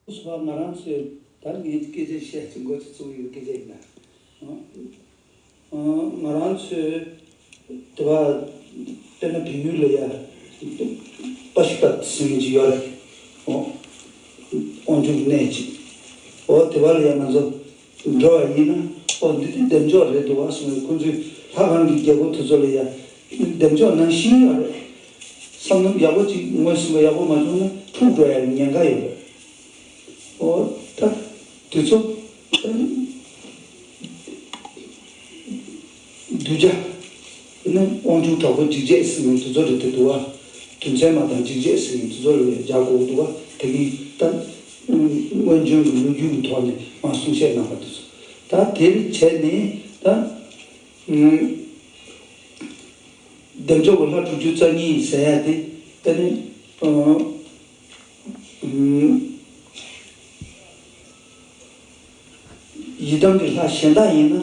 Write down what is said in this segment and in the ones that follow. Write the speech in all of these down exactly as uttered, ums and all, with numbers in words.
སོ་ང་རང་ཚོས་ད་ངའི་སྐད་ཆ་བཤད་ཅིག་འགོ་ཚུགས་ཡོད་སྐད་ཆ་ཡིན་ན། ང་རང་ཚོས་དེ་བ་དཔེར་ན་བལ་ཡུལ་ལ་ཡ་པ་ཤུ་པད་ཟེར་མཁན་ཅིག་ཡོད་རེད། ཨོ། དབང་ཕྱུག་གནས་ཅིག་ཨོ་དེ་བ་ལ་ཡ་ང་ཚོ་འགྲོ་བ་ཡིན་ན་ཨོ་འདི་དེ་འདེམས་འཇོག་རེད་འདུག་བ་གསུངས་ནས། ཁོ་ཚོས་ལྷ་ཁང་གི་རྒྱལ་པོ་དེ་ཚོ་ལ་ཡ་འདེམས་འཇོག་ནང་བཞིན་ཡོད་རེད། བསམ་བློ་ཡག་པོ་ཅིག་ངོས་ཟིན་པ་ཡག་པོ་མ་བྱུང་ན་འཁྲུག་འགྲོ་ཡ་ཉེན་ཁ་ཡོད་རེད། ཨོ་ད་དེ་ཚོ་གདུལ་བྱ་ནི་དབང་ཕྱུག་དྲག་པོ་འཇིགས་བྱེད་ཟེར་ནས་དེ་ཚོ་རེད་དེ་འདུག་བ། དོན་ཚན་མ་དང་འཇིགས་བྱེད་ཟེར་ནས་དེ་ཚོ་ལ་ཡང་སྦྱར་དགོས་འདུག་བ། དེ་གི་ད་སྔོན་བྱོན་གྱི་ལོ་རྒྱུས་ཀྱི་ཐོག་ནས་མ་གསུང་བཤད་གནང་བ་དེ་ཚོ་ད་དེ་བྱས་ནས་ད། བདེ་མཆོག་གི་ལྷ་དྲུག་ཅུ་རྩ་གཉིས་ཟེར་ཡ་དེ་ད་ནི་ཡི་དམ་གྱི་ལྷ་གཞན་དག་ཡིན་ན་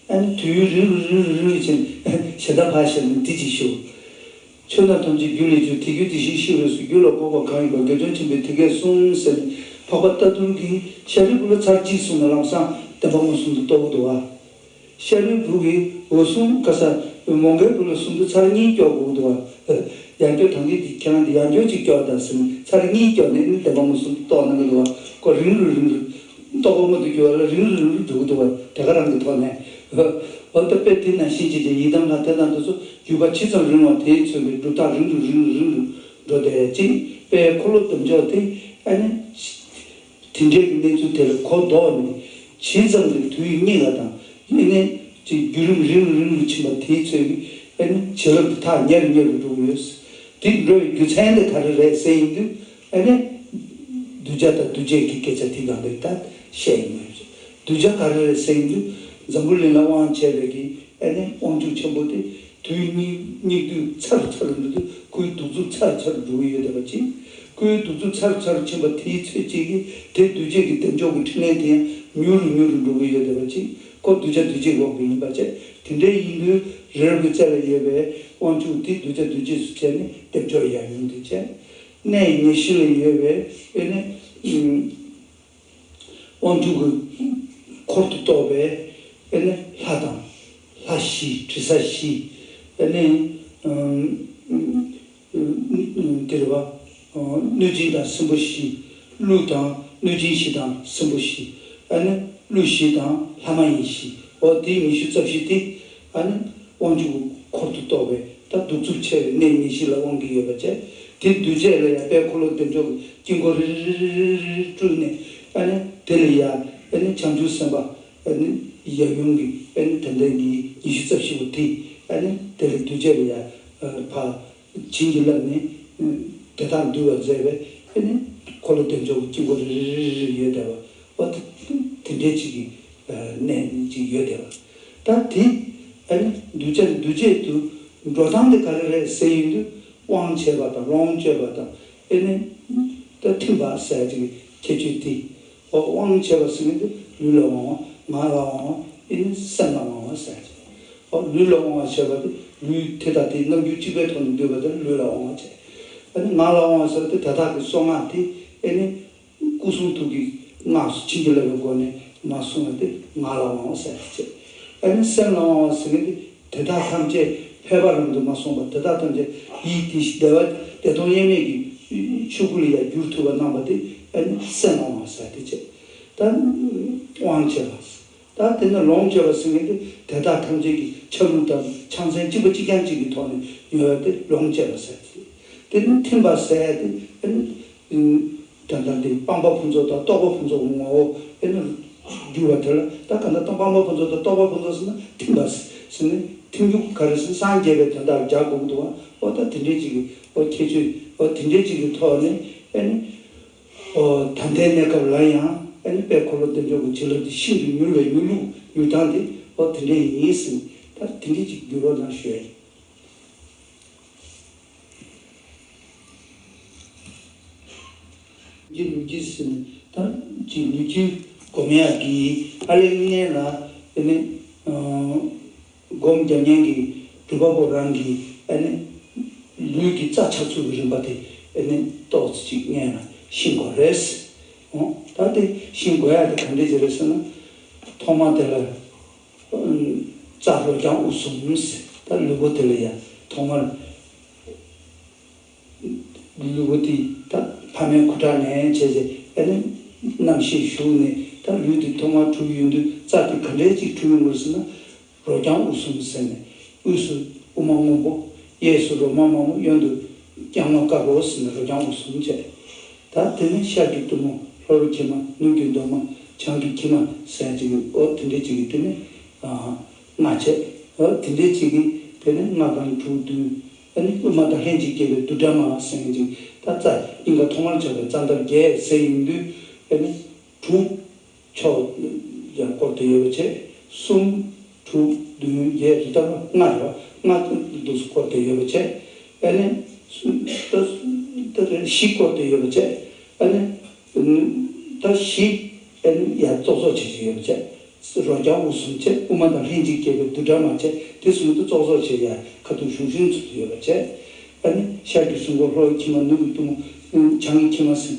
ཨ་ནི་དུས་ཡུན་རིང་རུ་རིང་རུ་རིང་རུ་ཕྱིན་གཞན་དག་ཕར་བཞག་ནས་འདི་གཅིག་ཞུ། ཆོས་རྣམས་ཐམས་ཅད་རྒྱུ་ལས་བྱུང་། དེ་རྒྱུ་དེ་བཞིན་གཤེགས་པའི་གཟུགས། རྒྱུ་ལ་འགོག་པ་གང་ཡིན་པ། དགེ་སྦྱོར་ཆེན་པོས་དེ་སྐད་གསུངས་ཟེར་ནས་འཕགས་པ་རྟ་དུང་གིས་ཤཱ་རིའི་བུ་ལ་ཚར་གཅིག་གསུངས་ནས་ལམ་སང་བདེན་པ་མངོན་སུམ་དུ་རྟོགས་འདུག་བ། ཤཱ་རིའི་བུ་གིས་འོད་སྲུང་ག་ས་མོའུ་འགལ་བུ་ལ་གསུམ་དུ་ཚར་གཉིས་སྐྱོར་དགོས་འདུག་བ། ཡང་སྐྱོར་དང་གི་དེ་ཁྱེད་རང་དེ་ཡང་སྐྱོར་གཅིག་སྐྱོར་དང་ཟེར་ནས་ཚར་གཉིས་སྐྱོར་ནས་ནི་བདེན་པ་མངོན་སུམ་དུ་རྟོགས་གནང་གི་འདུག་བ། ཁོ་རིང་རུ་རིང་རུ་རྟོགས་པ་མངོན་དུ་གྱུར་བ་ལ་རིང་རུ་རིང་རུ་འགྲོ་གི་འདུག་བ། དེ་ག་རང་གི་ཐོག་ནས། འོ་ད་དཔེ་དེ་ནང་བཞིན་བྱས་ཀྱི་ཡི་དམ་ལྷ་དེ་དང་དེ་ཚོ་བརྒྱུད་པ་ཇི་ཙམ་རིང་བ་དེའི་ཚོད་ཀྱི་གྲུབ་རྟགས་རིང་རུ་རིང་རུ་རིང་རུ་འགྲོ་བསྡད་ཅིང་དཔལ་འཁོར་ལོ་བདེ་མཆོག་དེ་ཨ་ནི། དེ་འདྲའི་གནས་ཚུལ་དེ་ལ་གོ་ལྡོག་ནས་ཇི་ཙམ་གྱི་དུས་སྙིགས་པ་དང་ཨ་ནི་ཅིག་བརྒྱུད་རིམ་རིང་རུ་རིང་རུ་ཕྱིན་པ་དེའི་ཚོད་ཀྱིས་ཨ་ནི་བྱིན་རླབས་དེ་ཐག་ཉེ་རུ་ཉེ་རུ་འགྲོ་གི་ཡོད། དེ་འགྲོ་བའི་རྒྱུ་མཚན་དེ་ག་རེ་རེད་ཟེར་ཡིན་དུས་ཨ་ནི་གདུལ་བྱ་དང་གདུལ་བྱེད་ཀྱི་སྐད་ཆ་དེ་ཡང་དེ་ལྟར་བཤད་ཡིན་མོད། གདུལ་བྱ་ག་རེ་རེད་ཟེར་ཡིན་དུས་འཛམ་བུ་གླིང་ལ་དབང་བྱས་པའི་གི་ཨ་ནི་དབང་ཕྱུག་ཆེན་པོ་དེ། དུས་སྙིགས་སྙིགས་དུས་ཚར་ཚར་འགྲོ་དུས་ཁོའི་གདུག་རྩུབ་ཚར་ཚར་འགྲོ་གི་ཡོད་བསྡད་པ་ཅིག་ཁོའི་གདུག་རྩུབ་ཚར་ཚར་ཕྱིན་པ་དེའི་ཚོད་ཅིག་གིས་དེ་གདུལ་བྱ་གི་བདེ་མཆོག་གི་འཕྲིན་ལས་དེ་ཡང་མྱུར་རུ་མྱུར་རུ་འགྲོ་གི་ཡོད་བསྡད་པ་ཅིག་ཁོ་གདུལ་བྱ་གདུལ་བྱེད་འགོག་པ་ཡིན་པ་བྱས། དེ་འདྲའི་ཡིན་དུས་རི་རབ་ཀྱི་རྩེ་ལ་ཡོད་པའི་དབང་ཕྱུག་དེ་གདུལ་བྱ་གདུལ་བྱེད་སུ་བྱས་ནས་བདེ་མཆོག་ཡང་ཡུམ་དུ་བྱས། གནས་ཡེ་ཤེས་ལ་ཡོད་པའི་ཨེ་ནི། དབང་ཕྱུག་གི་འཁོར་དུ་གཏོགས་པའི་ཨེ་ནི་ལྷ་དང་། ལྷ་བཞི། དྲི་ཟ་བཞི། ཨེ་ནི། དེ་རེད་བ། གནོད་སྦྱིན་དང་སྲིན་པོ་བཞི། ཀླུ་དང་གནོད་སྦྱིན་བཞི་དང་སྲིན་པོ་བཞི། ཨེ་ནི་ཀླུ་བཞི་དང་ལྷ་མ་ཡིན་བཞི། འོ་དེ་ཉི་ཤུ་རྩ་བཞི་དེ་ཨེ་ནི། དབང་ཕྱུག་གི་འཁོར་དུ་གཏོགས་པའི་ད་གདུག་རྩུབ་ཆེ་བའི་གནས་ཉེར་བཞི་ལ་དབང་གི་ཡོད་པ་བྱས། དེ་འདུས་བྱས་ལ་ཡང་དཔལ་འཁོར་ལོ་བདེ་མཆོག་གི་དཀྱིལ་འཁོར་རེ་རེ་རེ་རེ་རེ་རེ་སྤྲུལ་ནས་ཨ་ནི་དེ་ལ་ཡང་ཨ་ནི་བྱང་ཆུབ་སེམས་དཔའ་ཨ་ནི་ཡབ་ཡུམ་གྱི་ཨ་ནི་དེ་འདྲ་གི་ཉི་ཤུ་རྩ་བཞི་པོ་དེ་ཨ་ནི་དེ་ལ་འདུས་བྱས་ལ་ཡང་ཕར་བྱིན་གྱིས་བརླབས་ནས་དེ་དག་འདུལ་བར་མཛད་པའི་ཨ་ནི་འཁོར་ལོ་བདེ་མཆོག་གི་དཀྱིལ་འཁོར་རེ་རེ་རེ་རེ་ཡོད་བསྡད་པ། འོ་དེ་འདྲའི་ཅིག་གི་གནས་ཅིག་ཡོད་བསྡད་པ། ད་དེ་ཨ་ནི་གདུལ་བྱ་འདུལ་བྱེད་དུ་འགྲོ་སྟངས་དེ་ག་རེ་རེད་ཟེར་ཡོང་དུས་དབང་བྱས་པ་དང་ལོངས་སྤྱོད་པ་དང་ཨེ་ནི་ད་ཐིམ་པ་ཟེར་ཅིག་ཁྱད་ཆོས་དེ། འོ་དབང་བྱས་པ་ཟེར་མཁན་དེ་ལུས་ལ་དབང་བ་ངག་ལ་དབང་བ་ཨེ་ནི་སེམས་ལ་དབང་བ་ཟེར་ཅིག་འོ་ལུས་ལ་དབང་བ་བྱས་པ་དེ་ལུས་དེ་དང་དེའི་རྣམ་འགྱུར་གཅིག་པའི་ཐོག་ནས་འདུས་པ་དེ་ལུས་ལ་དབང་བ་བྱས། ཨེ་ནི་ངག་ལ་དབང་བ་ཟེར་བ་དེ་དེ་དག་གི་གསུང་ངག་དེ་ཨེ་ནི། སྐུ་གསུང་ཐུགས་ཀྱི་སྔགས་སུ་བྱིན་གྱིས་བརླབས་པའི་སྒོ་ནས་མ་གསུངས་པ་དེ་ངག་ལ་དབང་བ་ཟེར་བྱས། ཨ་ནི་སེམས་ལ་དབང་བ་ཟེར་མཁན་དེ་དེ་དག་ཐམས་ཅད་ཕལ་པ་རང་དུ་མ་སོང་བར་དེ་དག་ཐམས་ཅད་ཡིད་བདེ་བདེ་བ་བདེ་སྟོང་དབྱེར་མེད་ཀྱི་ཆོས་སྐུ་ལ་ཡང་བསྒྱུར་ཐུབ་པ་གནང་བ་དེ་ཨ་ནི་སེམས་ལ་དབང་བ་ཟེར་དེ་བྱས། ད་དབང་བྱས་པ། ད་དེ་ནི་ལོངས་སྤྱོད་པ་ཟེར་མཁན་དེ་དེ་དག་ཐམས་ཅད་ཀྱི་ཆ་ལུགས་དང་ཕྱག་མཚན་གཅིག་པ་གཅིག་རྐྱང་གཅིག་གི་ཐོག་ནས་ཡོད་པ་དེ་ལོངས་སྤྱོད་པ་ཟེར་དེ། དེ་ནི་ཐིམ་པ་ཟེར་དེ་ཨ་ནི། ད་ལྟ་འདི་སྤངས་པ་ཕུན་ཚོགས་དང་རྟོགས་པ་ཕུན་ཚོགས་ཀྱི་ངོ་བོ་ཨེ་ནི་བསྒྱུར་བ་དེ་ལ་ད་ག་ད་སྤངས་པ་ཕུན་ཚོགས་དང་རྟོགས་པ་ཕུན་ཚོགས་ཟེར་ན་ཐིམ་པ་ཟེར་ནས་ཐིམ་རྒྱུ་ག་རེ་ཟེར་སངས་རྒྱས་པའི་དོན་དག་སྦྱར་དགོས་ཀྱི་འདུག་བ། འོ་ད་དེ་འདྲའི་ཅིག་གི་འོ་ཁྱད་ཆོས་འོ་དེ་འདྲའི་ཅིག་གི་ཐོག་ནས་ཨེ་ནི་འོ་ད་ལྟའི་གནས་སྐབས་ལ་ཡང་ཨེ་ནི་དཔལ་འཁོར་ལོ་བདེ་མཆོག་གི་བྱིན་རླབས་དེ་ཤིན་ཏུ་མྱུར་བའི་མྱུར་ལུགས་མྱུར་སྟངས་དེ་འོ་དེ་འདྲའི་ཡིན་ཟེར་ནས་ད་དེ་འདྲའི་ཅིག་བསྒྱུར་རོགས་གནང་ཞུ་ཡ་ཡིན། ཀྱི་ལུས་ཀྱི་ཟིན་ད་ཀྱི་ལུས་ཀྱི་སྒོམ་ཡག་གི་ཨ་ལས་ངན་ལ་ཨེ་ནི་སྒོམ་རྒྱག་མཁན་གྱི་སྒྲུབ་པ་པོ་རང་གི་ཨེ་ནི་ལུས་ཀྱི་རྩ་ཆགས་ཚུལ་གྱི་རིམ་པ་དེ་ཨེ་ནི་ཏོག་ཙམ་ཅིག་ངན་ལ་ཤེས་དགོས་རེད། ཨོ། ད་དེ་ཤིང་བགོ་ཡག་དེ་ག་འདྲས་ཅིག་རེད་ཟེར་ན། ཐོག་མ་དེ་ལ་རྩྭ་རོ་རྐྱང་དབུ་གསུམ་ཟེར། ད་ལུས་པོ་དེ་ལ་ཡ་ཐོག་མར་ལུས་པོ་དེ་ད་ཕ་མའི་ཁུ་ཁྲག་ནས་བྱས་རྗེས་ཨ་ནི་རྣམ་ཤེས་ཞུགས་ནས། ད་ལུས་དེ་ཐོག་མར་གྲུབ་ཡོང་དུས་རྩྭ་དེ་ག་འདྲས་ཅིག་གྲུབ་ཡོང་གི་རེད་ཟེར་ན། རོ་རྐྱང་དབུ་གསུམ་ཟེར་ནས། དབུས་སུ་དབུ་མ་སྔོན་པོ། གཡས་སུ་རོ་མ་དམར་མོ། གཡོན་དུ་རྐྱང་མ་དཀར་པོ་ཟེར་ནས་རོ་རྐྱང་དབུ་གསུམ་བྱས། ད་དེ་ནས་ཤར་གྱི་གཏུམ་མོ། ལྷོ་རུ་གྱི་མ། ནུབ་ཀྱི་འདབ་མ། བྱང་གི་གྱི་མ་ཟེར་ཅིག། ཨོ་དེ་འདྲས་ཅིག་གིས་དེ་ནས་ཨ་ལྔ་བྱས། ཨོ་དེ་འདྲས་ཅིག་གིས་དེ་ནས་ལྔ་གང་དྲུག་བདུན། ཨ་ནི་དབུ་མ་དང་ལྷན་ཅིག་སྐྱེས་པའི་བདུད་དགྲ་མ་ཟེར་ཅིག། ད་རྩ་སྙིང་ག་ཐོག་མར་ཆགས་པའི་རྩ་འདབ་བརྒྱད་ཟེར་ཡོང་དུས་ཨ་ནི་དྲུག་ཕྱོགས་ཡང་བསྐོར་ཏེ་ཡོད་པ་བྱས། གསུམ། དྲུག་བདུན་བརྒྱད་རེ་ལྟར་ལྔ་རེད་པ། ལྔ་འདུག་སེ་བསྐོར་ཏེ་ཡོད་པ་བྱས། ཨ་ནི་ད་ད་བཞི་བསྐོར་ཏེ་ཡོད་པ་བྱས། ཨ་ནི་ད་བཞི་ཨ་ནི་ཡར་ཙོག་ཙོག་བྱེད་ཀྱི་ཡོད་པ་བྱས། རོ་རྐྱང་དབུ་གསུམ་བྱས། དབུ་མ་དང་ལྷན་ཅིག་སྐྱེས་པའི་བདུད་དགྲ་མ་བྱས། དེ་གསུམ་དུ་ཙོག་ཙོག་བྱས། ཡར་ཁ་ཐུག་ཞུང་ཞུང་ཚུར་དུ་ཡོད་པ་བྱས། ཨ་ནི་ཤར་གྱི་གཟུགས་སྐུ། ལྷོ་ཡི་གྱི་མ། ནུབ་ཀྱི་གཏུམ་མོ། བྱང་གི་གྱི་མ་ཟེར།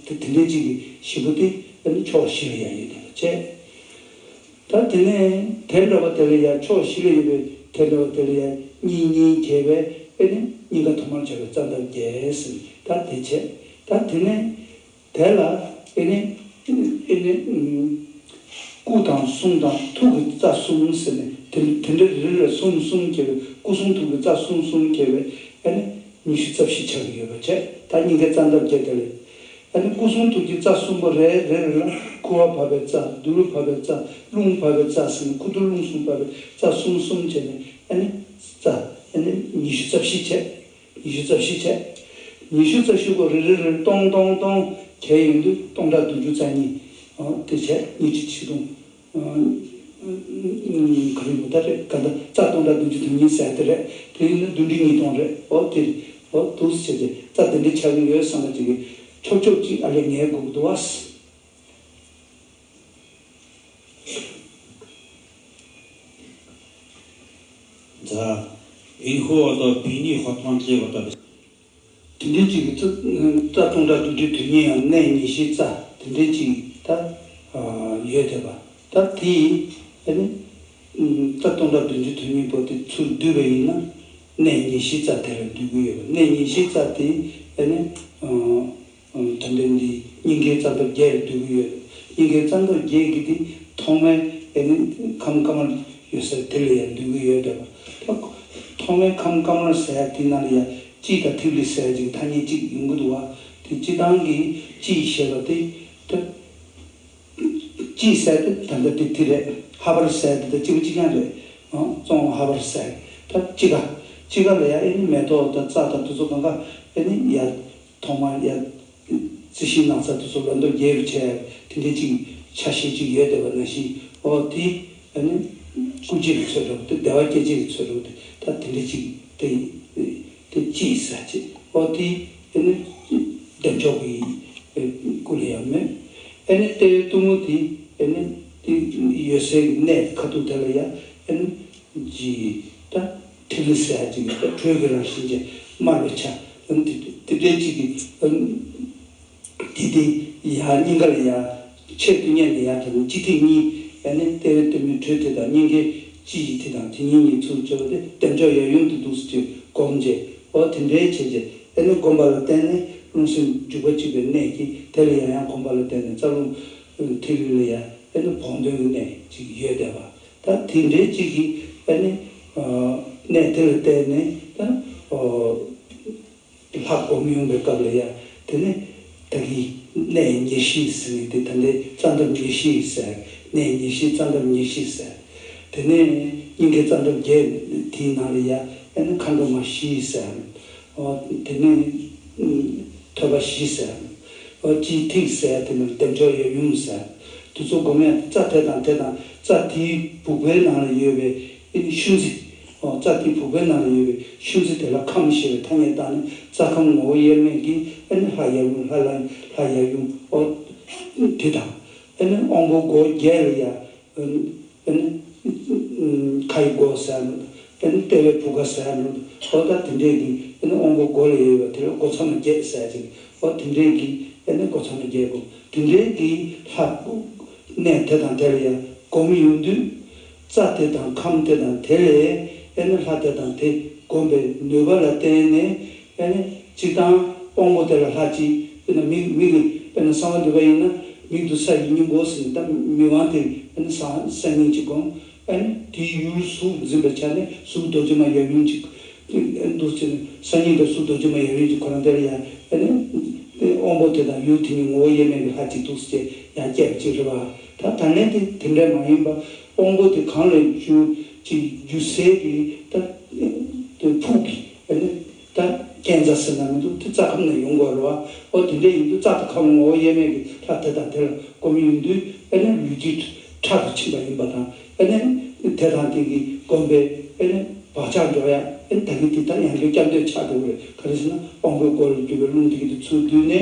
དེ་དེ་འདྲའི་ཅིག་གི་བཞི་པོ་དེ་ཨ་ནི་ཕྱོགས་བཞི་ལ་ཡར་ཡོད་བསྡད་པ་བྱས། ད་དེ་ནས་དེ་འདྲ་བ་དེ་ལ་ཡང་ཕྱོགས་བཞི་ལ་ཡོད་པའི་དེ་འདྲ་བ་དེ་ལ་ཡང་གཉིས་གཉིས་བྱས་པས། ཨེ་ནི་སྙིང་ག་ཐོག་མར་ཆགས་པའི་རྩ་འདབ་བརྒྱད་ཟེར། ད་དེ་བྱས། ད་དེ་ནས་དེ་ལ་ཨེ་ནི་ཨེ་ནི་སྐུ་དང་གསུང་དང་ཐུགས་ཀྱི་རྩ་གསུམ་ཟེར་ནས། དེ་དེ་འདྲ་རེ་རེ་ལ་གསུམ་གསུམ་བྱས་པས། སྐུ་གསུང་ཐུགས་ཀྱི་རྩ་གསུམ་གསུམ་བྱས་པས། ཨེ་ནི་ཉི་ཤུ་རྩ་བཞི་ཆགས་ཀྱི་ཡོད་པ་བྱས། ད་སྙིང་གའི་རྩ་འདབ་བརྒྱད་དེ་ལས། ཨ་ནི་སྐུ་གསུང་ཐུགས་ཀྱི་རྩ་གསུམ་པོ་རེ་རེ་རེ་ལ་ཁུ་བ་བབས་པའི་རྩ། དུ་རུ་བབས་པའི་རྩ། རླུང་བབས་པའི་རྩ་ཟེར་ནས། ཁུ་དུ་རླུང་གསུམ་བབས་པའི་རྩ་གསུམ་གསུམ་བྱས་ནས། ཨ་ནི་རྩ་ཨ་ནི་ཉི་ཤུ་རྩ་བཞི་བྱས། ཉི་ཤུ་རྩ་བཞི་བྱས། ཉི་ཤུ་རྩ་བཞི་པོ་རེ་རེ་རེ་སྟོང་སྟོང་སྟོང་བྱས་ཡོང་དུས་སྟོང་ཕྲག་བདུན་ཅུ་རྩ་གཉིས། ཨོ་དེ་བྱས། ཉི་ཁྲི་ཆིག་སྟོང་། ཨ་ག་རེ་ཡོད་ད་རེད། ག་ད་རྩ་སྟོང་ཕྲག་བདུན་ཅུ་དོན་གཉིས་ཟེར་དེ་རེད། དེ་ཡིན་ན་བདུན་ཁྲི་ཉིས་སྟོང་རེད། ཨོ་དེ་རེད། ཨོ་འདུག་སེ་བྱས་ཏེ་རྩ་དེ་འདྲ་ཆགས་ཀྱི་ཡོད་བསམ་པ་ཅིག་གིས་ཆོབ་ཆོབ་ཅིག་ཨ་ལས་ངས་སྒུག་འདུག་བ། ད་ཨིན་ཧོ་ཏོ་བི་ནི་ཧོ་ཐོང་ཅེ་བ་ཏོ། དེ་འདྲའི་ཅིག་གི་རྩ་རྩ་སྟོང་ཕྲག་བདུན་ཅུ་དོན་གཉིས་ཡང་གནས་ཉེར་བཞིའི་རྩ་དེ་འདྲའི་ཅིག་ད་ཡོད་བསྡད་པ། ད་དེ་ཨ་ནི་རྩ་སྟོང་ཕྲག་བདུན་ཅུ་དོན་གཉིས་པོ་དེ་ཚུར་བསྡུས་པ་ཡིན་ན། གནས་ཉེར་བཞིའི་རྩ་དེ་ལ་འདུས་ཀྱི་ཡོད་པ། གནས་ཉེར་བཞིའི་རྩ་དེ་ཨ་ནི། དོན་ལྡན་འདི་སྙིང་གའི་རྩ་འདབ་བརྒྱད་ལ་འདུས་ཀྱི་ཡོད། སྙིང་གའི་རྩ་འདབ་བརྒྱད་ཀྱི་དེ་ཐོག་མའི་ཨེ་ནི་ཁམས་དཀར་དམར་ཡོད་ས་དེ་ལ་ཡང་འདུས་ཀྱི་ཡོད་བསྡད་པ། ད་ཐོག་མའི་ཁམས་དཀར་དམར་ཟེར་ཡ་དེ་ནང་ལ་ཡང་དཔྱིས་དང་ཐིག་ལེ་ཟེར་ཡ་ཅིག་ཐ་སྙད་གཅིག་ཡོང་གི་འདུག་བ། དེ་སྤྱིར་བཏང་གི་དཔྱིས་ཞེས་པ་དེ་ད་དཔྱིས་ཟེར་དེ་ད་ལྟ་དེ་དེ་རེད། ཧ་པར་ཟེར་དེ་ད་གཅིག་པ་གཅིག་རྐྱང་རེད། ཨང་། བཙོང་ཧ་པར་ཟེར། ད་དཔྱིད་ཀ་དཔྱིད་ཀ་ལ་ཡང་ཨེ་ནི་མེ་ཏོག་དང་རྩྭ་དང་དེ་ཚོ་གང་ག་ཨེ་ནི་ཡ། ཐོག་མར་ཡ། རྩི་ཤིང་ནགས་ཚལ་དེ་ཚོ་ལ་འདབ་བརྒྱད་རུ་བྱས་དེ་འདྲའི་ཅིག་ཆ་ཤས་ཅིག་ཡོད་བསྡད་པ་ནང་བཞིན། ཨོ་དེ་ཨ་ནི་སྐུ་སྐྱེ་གི་ཚོད་འགྲོ་དེ། བདེ་བ་སྐྱེད་བྱེད་ཀྱི་ཚོད་འགྲོ་དེ། ད་དེ་འདྲའི་ཅིག་དེ་དེ་དཔྱིས་ཟེར་བྱས། ཨོ་དེ་ཨ་ནི་བདེ་མཆོག་གི་སྐུ་ལ་ཡང་མོས། ཨ་ནི་ལྟེ་བའི་གཏུམ་མོ་དེ་ཨ་ནི་དེ་ཡོད་སའི་གནས་ཁ་ཐུག་དེ་ལ་ཡང་ཨ་ནི། ཀྱི་ད་ཐིག་ལེ་ཟེར་ཡ་ཅིག་ད་དྲོད་ཀྱི་རང་བཞིན་ཅན་དམར་བའི་ཆ། ཨ་ནི་དེ་དེ་འདྲའི་ཅིག་གི་ཨ་ནི་དེ་དེ་ཡ་སྙིང་ག་ལ་ཡ་ཆེད་དུ་གཉེར་ནས་ཡ་དེ་ནི་སྤྱི་ཐིག་གཉིས། ཨ་ནི་ལྟེ་བའི་གཏུམ་མོའི་དྲོད་དེ་དང་སྙིང་གའི་དཔྱིས་ཀྱི་དེ་དང་དེ་གཉིས་གཉིས་ཚུར་བཅོས་པ་དེ་བདེ་མཆོག་ཡབ་ཡུམ་དུ་འདུག་སེ་ཅིག་སྒོམ་བྱས། ཨོ་དེ་འདྲའི་བྱས་རྗེས་ཨ་ནི་སྒོམ་པ་ལ་བརྟེན་ནས་རླུང་སེམས་འཇུག་པ་གཅིག་པའི་གནད་ཀྱིས་དེ་ལ་ཡང་ཡང་སྒོམ་པ་ལ་བརྟེན་ནས་རྩ་རླུང་ཐིག་ལེ་ལ་ཡང་ཨ་ནི་བོགས་འདོན་གྱི་གནད་ཅིག་ཡོད་བསྡད་པ། ད་དེ་འདྲའི་གཅིག་གིས་ཨ་ནི་ཨ་གནས་དེ་ལ་བརྟེན་ནས་ད་ཨོ་ལྷ་སྒོམ་ཡོང་བའི་སྐབས་ལ་ཡ། དེ་ནས་ད་གིན་གནས་ཉེར་བཞི་ཟེར་ནས་དེ་ད་ལྟའི་རྩ་འདབ་ཉེར་བཞི་ཟེར། གནས་ཉེར་བཞི་རྩ་འདབ་ཉེར་བཞི་ཟེར། དེ་ནས་སྙིང་གའི་རྩ་འདབ་བརྒྱད་དེའི་ནང་ལ་ཡ་ཨ་ནི་མཁའ་འགྲོ་མ་བཞི་ཟེར། ཨོ་དེ་ནས་ཨུམ་ཐོད་པ་བཞི་ཟེར། ཨོ་དཔྱིས་ཐིག་ཟེར། དེ་ནས་བདེ་མཆོག་ཡབ་ཡུམ་ཟེར། དེ་ཚོ་སྒོམ་ཡ་རྩ་དེ་དང་དེ་དང་རྩ་དེའི་བུག་པའི་ནང་ལ་ཡོད་པའི་ཨེ་ནི་ཤུན་རྩི། ཨོ་རྩ་དེའི་བུག་པའི་ནང་ལ་ཡོད་པའི་ཤུན་རྩི་དེ་ལ་ཁམས་ཞེས་པའི་ཐ་སྙད་བཏགས་ནས་རྩ་ཁམས་ངོ་བོ་དབྱེར་མེད་ཀྱི་ཨེ་ནི་ལྷ་ཡབ་ཡུམ། ལྷ་ལ་ལྷ་ཡབ་ཡུམ། ཨོ་དེ་དང་ཨེ་ནི་དབང་པོ་སྒོ་བརྒྱད་ལ་ཡ། ཨེ་ནི་ཁའི་སྒོ་ཟེར་ནོ། ཨེ་ནི་ལྟེ་བའི་བུ་ག་ཟེར་ནོ། ཨོ་ད་དེ་འདྲས་ཀྱི་ཨེ་ནི་དབང་པོ་སྒོ་ལ་ཡོད་པ་དེ་ལ་སྒོ་མཚམས་བརྒྱད་ཟེར་ཅིག། ཨོ་དེ་འདྲའི་གི་ཨེ་ནི་སྒོ་མཚམས་ལ་རྒྱལ་དགོས། དེ་འདྲའི་གི་ལྷ་གནས་དེ་དང་དེ་ལ་ཡང་སྒོམ་ཡོང་དུས། རྩྭ་དེ་དང་ཁམས་དེ་དང་དེ་ལས་ཨེ་ནི་ལྷ་དེ་དང་དེ་སྒོམ་པའི་ནུས་པ་ལ་བརྟེན་ནས། ཨེ་ནི་སྤྱིར་བཏང་དབང་པོ་དེ་ལ་ལྷ་གཅིག་དཔེར་ན་མིག་མིག་གི་དཔེར་ན་གསང་བ་འདུས་པ་ཡིན་ན། མིག་ཏུ་ས་ཡི་སྙིང་པོ་ཟེར་ནས། ད་མིག་དབང་དེ་ཨེ་ནི་ས་ས་སྙིང་གཅིག་སྒོམ། ཨ་ནི་དེའི་ཡུལ་གཟུགས་འཛིན་པའི་ཆ་ནས་གཟུགས་རྡོ་རྗེ་མ་ཡབ་ཡུམ་གཅིག་འདུག་ཅེ་ན། སང་ཉིན་དང་གཟུགས་རྡོ་རྗེ་མ་ཡབ་ཡུམ་གཅིག་ཁོ་རང་དེ་ལ་ཡང་ཨ་ནི་དབང་པོ་དེ་དང་ཡུལ་དེ་གཉིས་ངོ་བོ་དབྱེར་མེད་ཀྱི་ལྷ་གཅིག་འདུག་ཅེས་ཡང་བསྐྱེད་པ་གཅིག་རེད་པ། ད་ད་ལན་དེ་དེ་འདྲ་མ་ཡིན་པ། དབང་པོ་དེ་གང་ལས་རྒྱུ་ཅིག་རྒྱུ་སའི་གི་ད་དེ་ཕུག་གི་ཨ་ནི། ད་རྐྱེན་རྩ་ཟེར་ན་མི་འདུག་དེ་རྩྭ་ཁམས་ནས་ཡོང་དགོས་རེད་པ། འོ་དེ་འདྲ་ཡིན་དུས་རྩྭ་དང་ཁམས་ངོ་བོ་དབྱེར་མེད་ཀྱི་ལྷ་དེ་དང་དེ་ལ་སྒོམ་ཡོང་དུས། ཨ་ནི་ལུས་ཀྱི་ཁྲག་ཏུ་ཕྱིན་པ་ཡིན་པ་དང་། ཨ་ནི་དེ་དང་དེ་གི་སྒོམ་པའི་ཨ་ནི་བག་ཆགས་འཇོག་ཡ། ཨ་ནི་ད་གིན་དེ་ལྟར་ཡང་འགྲོ་སྐྱབས་འདོད་ཆགས་འགྲོ་གི་རེད། ག་རེ་ཟེར་ན་དབང་པོའི་སྒོ་ལས་གྱུར་པའི་རླུང་དེ་གི་དེ་ཚུར་བསྡུས་ནས།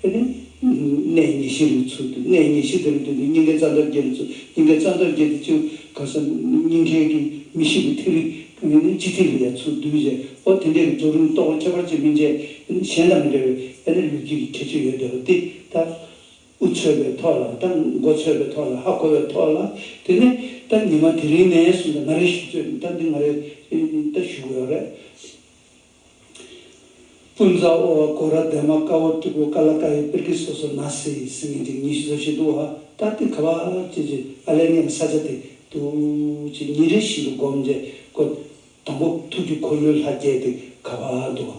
ཨ་ནི་གནས་ཉེར་བཞི་རུ་ཚུར་བསྡུས། གནས་ཉེར་བཞི་དེ་རུ་བསྡུས་ཏེ་སྙིང་གའི་རྩ་འདབ་བརྒྱད་རུ་ཚུར། སྙིང་གའི་རྩ་འདབ་བརྒྱད་དེ་ཅིག་ག་ས་སྙིང་གའི་གི་མི་ཤིགས་པའི་ཐིག་ལེ་ནི་སྤྱི་ཐིག་ལེ་ཡ་ཚུར་བསྡུས་བྱས། འོ་དེ་འདྲའི་གི་རྫོགས་རིམ་རྟོགས་པ་ཁྱད་པར་ཅན་སྨིན་བྱས། གཞན་དང་མི་འདྲ་བའི་ཨ་ནི་ལུས་དཀྱིལ་གྱི་ཁྱད་ཆོས་ཡོད་བསྡད་པ་དེ། ད་དབུ་ཚོས་པའི་ཐོག་ལ། ད་མགོ་ཚོས་པའི་ཐོག་ལ། ཧ་གོ་བའི་ཐོག་ལ། དེ་ནས་ད་ཉི་མ་དེ་རིང་ནས་བཟུང་སྟེ་ང་རའི་ཞུ་ཚོད་ད་འདི་ང་རའི་ད་ཞུ་གི་ཡོད་རེད། ཕུན་ཚ་ཨོ་བ་གོ་ར་དེ་མ་ཀ་བོ་ཏི་གོ་ཀ་ལ་ཀ་ཡི་པིར་ཀི་སོ་སོ་ན་སི་ཟེར་མཁན་ཅིག་ཉི་ཤུ་རྩ་བཞི་འདུག་ཨ། ད་དེ་ག་བ་ཅི་ཅི་ཨ་ལས་ངན་ས་ཆ་དེ་འདུག་ཅི་ཉིན་རེ་བཞིན་དུ་སྒོམ་བྱས་ཀོ། དང་པོ་ཐུགས་ཀྱི་འཁོར་ལོའི་ལྷ་བརྒྱད་དེ་ག་བ་འདུག་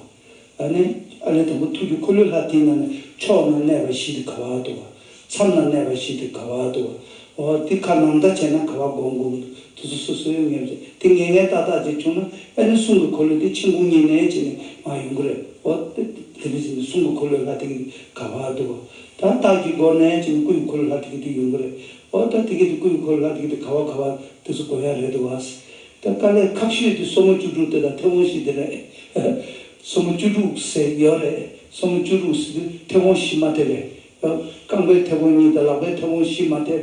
ཨ། ཨ་ནི་ཨ་ལས་དང་པོ་ཐུགས་ཀྱི་འཁོར་ལོའི་ལྷ་དེའི་ནང་ནས་ཕྱོགས་ན་གནས་པ་བཞི་དེ་ག་བ་འདུག་ཨ། མཚམས་ན་གནས་པ་བཞི་དེ་ག་བ་འདུག་ཨ། འོ་དེ་ཁ་ནང་ལྟ་བྱས་ན་ག་བ་སྒོམ་དགོས་འདུག་དེ་ཚོ་སོ་སོའི་ངེས་པ་དེ་ངེས་ངེས་ཏག་ཏག་ཅིག་བྱུང་ན། ཨ་ནི་གསུང་གི་འཁོར་ལོ་དེ་མཆན་ཁུང་གཉིས་ནས་བྱས་ནས་མར་ཡོང་གི་རེད། འོ་དེ་དེ་འདྲ་བྱས་ནས་གསུང་གི་འཁོར་ལོའི་ལྷ་དེ་གི་དེ་ག་བ་འདུག་ད་རྟགས་ཀྱི་སྒོ་ནས་བྱས་ནས་སྐུ་ཡི་འཁོར་ལོ་ལྷ་དེ་གི་དེ་ཡོང་གི་རེད། འོ་ད་དེ་གི་དེ་སྐུ་ཡི་འཁོར་ལོ་ལྷ་དེ་གི་དེ་ག་བ་ག་བ་དེ་ཚོ་དགོས་ཡ་རེད་འདུག་བ། ད་དཀའ་ལས་ཁག་ཤོས་དེ་སོར་མོ་བཅུ་དྲུག་དེ་དང་མཐེ་བོང་བཞི་དེ་རེད། སོར་མོ་བཅུ་དྲུག་ཟེར་ཡོད་རེད། སོར་མོ་བཅུ་དྲུག་ཟེར་དུས་མཐེ་བོང་བཞི་མ་ཐེབས་པས། རྐང་པའི་མཐེ་བོང་གཉིས་དང་ལག་པའི་མཐེ་བོང་བཞི་མ་ཐེབས་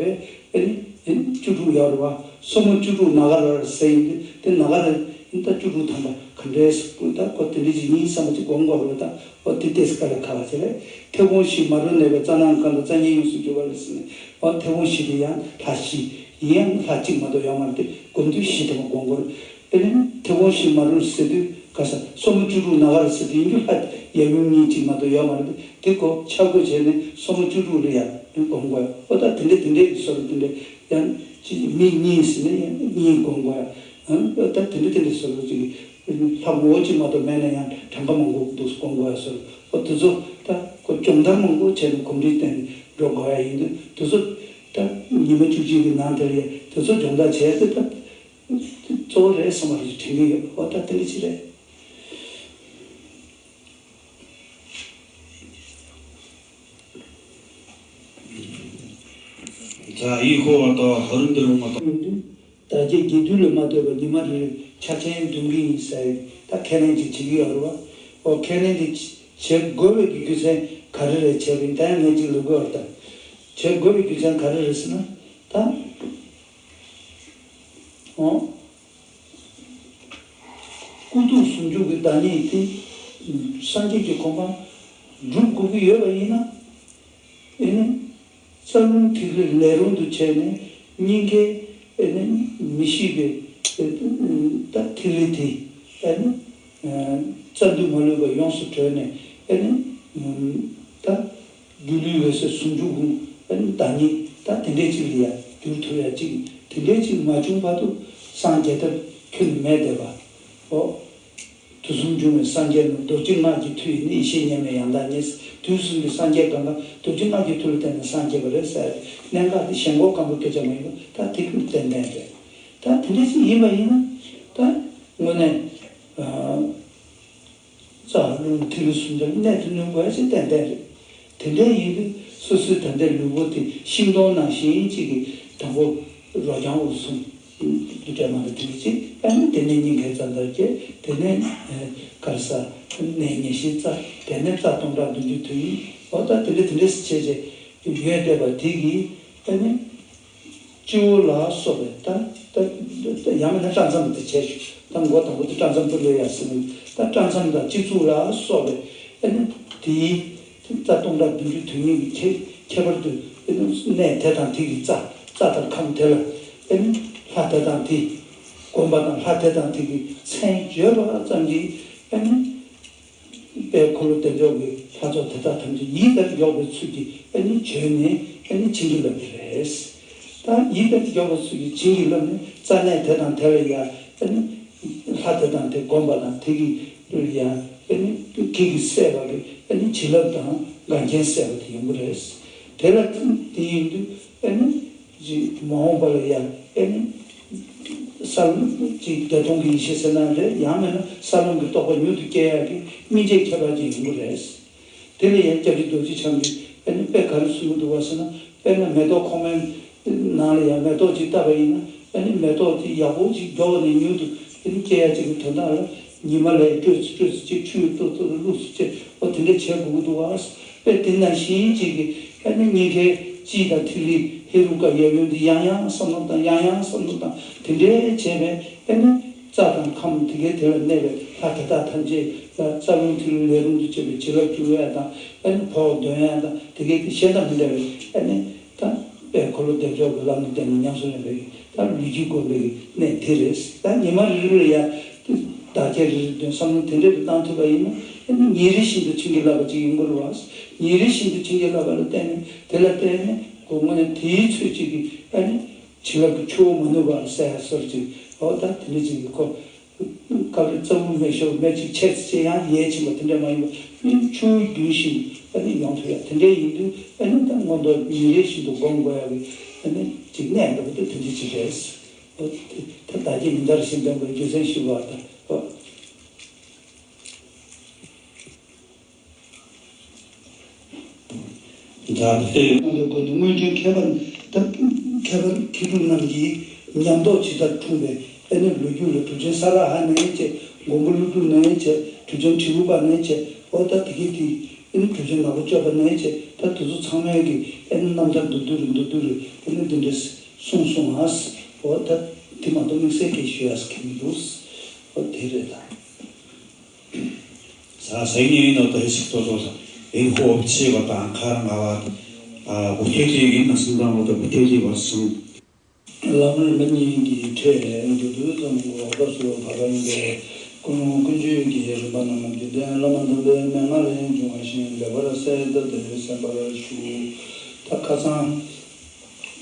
པས། ཨ་ནི་བཅུ་དྲུག་ཡོད་རེད་བ། སོར་མོ་བཅུ་དྲུག་ན་ག་ར་ཟེར་ཡིན་དུས་དེ་ན་ག་ར་ཡིན་ད་བཅུ་དྲུག་ཐམ་པ་ག་འདྲས་ཟེར། ད་ཁོ་དེ་འདྲས་ཅིག་ཡིན་བསམ་པ་ཅིག་སྒོམ་དགོས་རེད། ད་ཨོ་དེ་ཏེས་དཀའ་ལས་ཁག་པ་ཅིག་རེད། མཐེ་བོང་བཞི་མ་རུ་གནས་པའི་རྩ་ནང་གང་དུ་རྩ་གཉིས་ཡོངས་སུ་གྱུར་པ་ལས་ཟེར་ནས། ཨོ་མཐེ་བོང་བཞི་དེ་ཡང་ལྷ་བཞི་ཡིན་ཡང་ལྷ་གཅིག་མ་གཏོགས་ཡོད་མ་རེད་དེ། སྒོམ་དུས་བཞི་ཐམ་པ་སྒོམ་དགོས་རེད། དེ་ནས་མཐེ་བོང་བཞི་མ་རུ་ཟེར་དུས་ག་ས་སོར་མོ་བཅུ་དྲུག་ན་ག་ར་ཟེར་དུས་ཡིན་རྒྱུ་ལྷ་ཡབ་ཡུམ་གཉིས་གཅིག་མ་གཏོགས་ཡོད་མ་རེད། དེ་ཀོ་ཆ་བགོས་བྱས་ནས་སོར་མོ་བཅུ་དྲུག་ལ་ཡང་སྒོམ་དགོས། ཨོ་ད་དེ་འདྲས་དེ་འདྲས་ཀྱི་སོར་དེ་འདྲས་ཡང་ཅི་མིག་གཉིས་ཟེར་ནས་ཡང་གཉིས་སྒོམ་དགོས། ཨོ་ད་དེ་འདྲས་དེ་འདྲས་སོར་ཅིག་ལྷ་ངོ་བོ་གཅིག་མ་གཏོགས་མེད་ན་ཡང་གྲངས་ཀ་མང་པོ་འདུག་སྒོམ་དགོས་སོར། ཨོ་དེ་ཚོ་ད་ཀོ་སྦྱོང་བརྡར་མང་པོ་བྱས་ནས་གོམས་འདྲིས་བསྟེན་འགྲོ་དགོས་ཡ་ཡིན་དུས། དེ་ཚོ་ད་ཉི་མ་བཅུ་གཅིག་གི་ནང་དེར་ཡང་དེ་ཚོ་སྦྱོང་བརྡར་བྱས་ཏེ་ད། གཙོ་བོ་རེད་བསམ་པ་རེ་དྲན་གྱི་ཡོད། འོ་ད་དེ་འདྲ་ཅིག་རེད། ད་ཡིད་ཁོ་བ་དང་ཧ་རུ་འདི་རུ་མ་དང་། ཡོང་དུས་བདག་བསྐྱེད་དགེ་འདུན་ལས་མ་ཐོས་པར་ཉི་མ་རེ་རེ་ཆ་ཆེན་འདོན་གྱི་ཡིན་ཟེར། ད་ཁས་ལེན་ཅིག་བྱེད་ཀྱི་ཡོད་རེད་བ། འོ་ཁས་ལེན་དེ་བྱེད་དགོས་པའི་གི་རྒྱུ་མཚན་ག་རེ་རེད་བྱས་པ་ཡིན། ད་ཡང་ངས་ཅིག་ལབ་དགོས་པ་རེད། ད་བྱེད་དགོས་པའི་རྒྱུ་མཚན་ག་རེ་རེད་ཟེར་ན། ད་འོ། སྐུ་གདུང་ཟུང་འཇུག་གི་བདག་ཉིད་དེ་སངས་རྒྱས་ཀྱི་གོ་འཕང་སྒྲུབ་དགོས་ཀྱི་ཡོད་པ་ཡིན་ན། ཨེ་ནི། རྩ་རླུང་ཐིག་ལེ་ལས་རུང་དུ་བྱས་ནས་སྙིང་གའི་ཨེ་ནི་མི་ཤིགས་པའི་ད་ཐིག་ལེ་དེ་ཨེ་ནི། རྩ་མདུད་མ་ལུས་པ་ཡོངས་སུ་གྲོལ་ནས་ཨེ་ནི། ད། སྒྱུ་ལུས་འོད་གསལ་ཟུང་འཇུག་ཀུན་བདག་ཉིད་ད་དེ་འདྲའི་ཅིག་ལ་ཡང་འགྱུར་ཐུབ་ཡ་ཅིག་དེ་འདྲའི་ཅིག་མ་བྱུང་བར་དུ་སངས་རྒྱས་ཐབས་ཁྱོན་ནས་མེད་བསྡད་པ། འོ། དུས་གསུམ་འབྱུང་བའི་སངས་རྒྱས་རྣམས་རྡོ་རྗེ་སྔགས་ཀྱི་མཐུ་ཡིས་ནི། ཡེ་ཤེས་མཉམ་མེད་ཡང་དག་ཉིད། དུས་གསུམ་གྱི་སངས་རྒྱས་གང་ག་རྡོ་རྗེ་སྔགས་ཀྱི་མཐུ་ལ་བརྟེན་ནས་སངས་རྒྱས་པ་རེད་ཟེར། གནད་འགག་དེ་ཞེན་ཁོག་སྐམ་པོ་སྐད་ཆ་མ་ཡིན་པ་ད་དེ་ཀུན་ཏན་ཏན་རེད། ད་དེ་འདྲ་ཅིག་ཡིན་པ་ཡིན་ན་ད་དངོས་གནས། རྩ་རླུང་ཐིག་ལེ་ཟུང་འཇུག་གནད་དུ་བསྣུན་དགོས་ཞེས་ཏན་ཏན་རེད། དེ་འདྲ་ཡིན་དུས་སོ་སོའི་ད་ལྟའི་ལུས་པོ་དེ་ཤིང་སྡོང་ནང་བཞིན་གཅིག་གི་དང་པོ་རོ་རྐྱང་དབུགས་གསུམ་རྡུལ་ཕྲན་མ་དང་དེ་འདྲ་གཅིག་ཨ་ནི་དེ་ནས་སྙིང་གའི་རྩ་འདབ་བརྒྱད། དེ་ནས་ག་རེ་ཟ་གནས་ཉེར་བཞིའི་རྩ། དེ་ནས་རྩ་སྟོང་ཕྲག་བདུན་ཅུ་དོན་གཉིས། འོ་ད་དེ་འདྲ་དེ་འདྲ་བྱས་བྱས་ཡོད་བསྡད་པ་དེ་གིས་ཨ་ནི། སྤྱི་བོ་ལ་སོགས་པའི་ད་ད་ད་ཡང་མིན་ན་སྐྲ་མཚམས་དེ་བྱས་ཞུ། ད་མགོ་དང་པོ་དེ་སྐྲ་མཚམས་དུ་ལས་ཡ་ཟེར་ནས་ད་སྐྲ་མཚམས་དང་སྤྱི་གཙུག་ལ་སོགས་པའི་ཨ་ནི་དེའི་ རྩ་སྟོང་ཕྲག་བདུན་ཅུ་དོན་གཉིས་ཀྱི་ཁྱད་ཁྱད་པར་དུ་ཨེ་ནི་གནས་དེ་དང་དེ་གི་རྩ་རྩ་དང་ཁམས་དེ་ལ་ཨེ་ནི་ལྷ་དེ་དང་དེ་བསྒོམ་པ་དང་ལྷ་དེ་དང་དེ་གི་མཚན་བརྗོད་པ་ཙམ་གྱིས་ཨེ་ནི་དཔལ་འཁོར་ལོ་བདེ་མཆོག་གི་ལྷ་ཚོགས་དེ་དག་ཐམས་ཅད་ཡིད་དུ་འཇོག་པའི་ཚུལ་གྱིས་ཨེ་ནི་བརྗོད་ནས་ཨེ་ནི་བྱིན་གྱིས་བརླབས་པ་རེད། ད་ཡིད་དུ་འཇོག་པའི་ཚུལ་གྱིས་བྱིན་གྱིས་བརླབས་ནས་རྩ་གནས་དེ་དང་དེ་ལ་ཡང་ཨེ་ནི་ལྷ་དེ་དང་དེ་བསྒོམ་པ་དང་དེ་གི་ལུས་ཡང་ཨེ་ནི་གེགས་ཀྱིས་སེལ་བ་གི་ཨེ་ནི་བྱིན་རླབས་དང་འགལ་རྐྱེན་སེལ་བ་དེ་ཡོང་གི་རེད། དེ་ལ་དེ་ཡིན་དུས་ཨེ་ནི་ཅིག་མ་འོངས་པ་ལ་ཡང་ཨེ་ནི་ས་ཅིག་བདེ་སྟོང་གི་ཡེ་ཤེས་ཟེར་ན་རེད། ཡང་མིན་ན་ས་ལམ་གྱི་རྟོགས་པ་མྱུར་དུ་སྐྱེ་ཡག་གི་སྨིན་བྱེད་ཁྱད་པར་ཅན་ཡོང་གི་རེད། དེ་ལ་ཡང་སྐྱབས་རྗེ་རྡོ་རྗེ་འཆང་གིས་ཨེ་ནི་དཔེ་ག་རེ་གསུངས་ཀྱི་འདུག་བ་ཟེར་ན། དཔེར་ན་མེ་ཏོག་ཁོག་མའི་ནང་ལ་ཡང་མེ་ཏོག་ཅིག་བཏབ་པ་ཡིན་ན་ཨ་ནི་མེ་ཏོག་ཅིག་ཡག་པོ་ཅིག་མགྱོགས་ནས་མྱུར་དུ་ཨ་ནི་སྐྱེ་ཡ་ཅིག་གི་དོན་དག་ལ་ཉི་མ་ལ་ཡང་སྤྲོས་སུ་སྤྲོས་སུ་ཅིག་ཆུ་ཏོག་ཏོག་བླུགས་སུ་ཅིག་འོ་དེ་འདྲ་བྱེད་དགོས་ཀྱི་འདུག་བ། དཔེ་དེ་ནང་བཞིན་ཅིག་གི་ཨ་ནི་སྙིང་གའི་དཔྱིད་དང་ཐིག་ལེ་ཧེ་རུ་ཀ་ཡབ་ཡུམ་དེ་ཡང་ཡང་བསམ་བློ་བཏང་ཡང་ཡང་བསམ་བློ་བཏང་དེ་འདྲའི་བྱས་པས་ཨ་ནི། རྩ་དང་ཁམས་དེ་གའི་དེ་ལ་གནས་པའི་ལྷ་དེ་དག་ཐམས་ཅད་ལ་རྩ་རླུང་ཐིག་ལེ་ལས་རུང་དུ་བྱེད་པའི་བྱིན་རླབས་འཇུག་ཡ་དང་ཨ་ནི་བོགས་འདོན་ཡ་དང་དེ་གའི་དེ་གཞན་དང་མི་འདྲ་བའི་ཨ་ནི་ད་དཔལ་འཁོར་ལོ་བདེ་མཆོག་གི་ལམ་ལ་བརྟེན་ནས་ཉམས་སུ་ལེན་པའི་ད་ལུས་ཀྱི་སྒོམ་པའི་གནས་དེ་རེད། ད་ཉི་མ་རེ་རེ་ལ་ཡ་བདག་བསྐྱེད་རེ་རེ་འདོན་བསམ་བློ་དེ་འདྲ་དུ་བཏང་ཐུབ་པ་ཡིན་ན་ཨ་ནི་ཉིན་རེ་བཞིན་དུ་བྱིན་གྱིས་བརླབས་པ་ཅིག་ཡོང་གི་རེད་བ། ཉིན་རེ་བཞིན་དུ་བྱིན་གྱིས་བརླབས་པ་ལ་བརྟེན་ནས་དེ་ལ་བརྟེན་ནས་སྒོ་ངོས་ནས་དེའི་ཚོད་ཅིག་གིས་ཨ་ནི། བྱིན་རླབས་ཀྱི་ཆུ་བོ་མ་ནུབ་པར་གསལ་སོར་ཅིག་འོ་ད་དེ་འདྲ་ཅིག་གི་ཁོ། སྐབས་རེ་རྩ་བུ་མེ་ཤོར་མེ་ཅིག་ཆད་ཚེ་ཡང་ཡལ་ཕྱིན་པ་དེ་འདྲ་མ་ཡིན་པ་ཨ་ནི་ཆུ་བོའི་རྒྱུན་བཞིན་ཨ་ནི་ཡོང་ཐུབ་ཡ་དེ་འདྲ་ཡིན་དུས་ཨ་ནི་ད་མངོན་མཐོ་ཉིན་རེ་བཞིན་དུ་སྒོམ་དགོས་ཡ་གི་ཨ་ནི་ཅིག་གནད་འགག་པ་དེ་དེ་འདྲ་ཅིག་རེད། འོ་ད་ད་ལྟ་ཀྱི་ཉིན་ལྟར་བཞིན་ལྡན་པའི་རྒྱུ་མཚན་ཞུ་བ་དང་འོ། ད་དེ་སྒོ་ནས་སྔོན་བྱོན་མཁས་པ་ད་མཁས་པ་མཁས་གྲུབ་རྣམས་ཀྱིས་ཉམས་རྟོགས་ཇི་ལྟར་འཁྲུངས་པའི་ཨེ་ནི་ལོ་རྒྱུས་ལ་གྲུབ་ཆེན་ས་ར་ཧ་ནས་བྱས། མགོན་པོ་ཀླུ་སྒྲུབ་ནས་བྱས། གྲུབ་ཆེན་དྲིལ་བུ་པ་ནས་བྱས། འོ་ད་དེ་གི་དེ་ཨེ་ནི་གྲུབ་ཆེན་ནག་པོ་སྤྱོད་པ་ནས་བྱས། ད་དེ་ཚོ་ཚང་མས་ཀྱི་ཨེ་ནི་རྣམ་ཐར་མདོར་བསྡུས་རེ་མདོར་བསྡུས་རེ་ཨེ་ནི་འདི་འདྲས་གསུངས་སོང་ཨ། འོ་ད་དེ་མ་གཏོགས་དམིགས་བསལ་གྱི་ཞུ་ཡ་ཟེར་མཁན་མི་འདུག་འོ་དེ་རེད་ད། ས་སའི་ཉིན་ནོ་དེ་ཞིག་ཏོ་ཏོ་ས་ཨིན་ཧོ་ཆེ་བ་དང་ཁར་ང་བ་ཨ་བུ་ཁྱེད་ཀྱི་ཡིན་ན་སུན་དང་བ་དང་བུ་ཁྱེད་ཀྱི་བར་གསུམ། བླ་མ་རིམ་པ་གཉིས་ཀྱི་ཁྲོད་ནས་མདོར་བསྡུས་ཙམ་འོག་པ་སུ་བ་ག་ཡིན་པས་ཀུན་སློང་ཀུན་སྤྱོད་ཀྱི་རིམ་པ་རྣམས་རྒྱུད་ལྡན་བླ་མ་དམ་པའི་མན་ངག་ལས་བྱུང་བ་བཞིན་ལེགས་པར་གསལ་དུ་དེ་གསན་པར་ཞུ། ད་ཁ་སང་།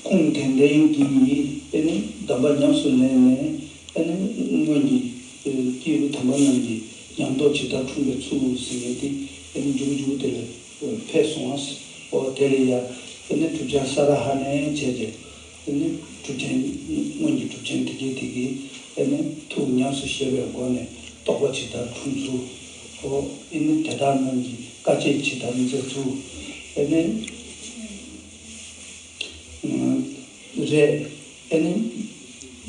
ཁུངས་དོན་ལྡན་གྱི་ཨེ་ནི་གདམས་པ་ཉམས་སུ་ལེན་ནས་ཨེ་ནི་སྔོན་གྱི་སྐྱེས་བུ་དམ་པ་རྣམས་ཀྱི་ཉམས་རྟོགས་ཇི་ལྟར་འཁྲུངས་པའི་ཚུལ་ཟེར་མཁན་དེ་ཨེ་ནི་མཇུག་མཇུག་དེ་ལ་ཕེབས་སོང་བ། འོ་དེ་ལ་ཡང་ཨེ་ནི་གྲུབ་ཆེན་ས་ར་ཧ་ནས་བྱས་ཏེ་ཨེ་ནི་གྲུབ་ཆེན་སྔོན་གྱི་གྲུབ་ཆེན་དེ་གའི་དེ་གའི་ཨེ་ནི་ཐུགས་ཉམས་སུ་བཞེས་པའི་སྒོ་ནས་རྟོགས་པ་ཇི་ལྟར་འཁྲུངས་ཚུལ། འོ་ཨེ་ནི་དེ་དག་རྣམས་ཀྱི་བཀའ་ཆད་ཇི་ལྟར་མཛད་ཚུལ་ཨེ་ནི། རེད། ཨེ་ནི།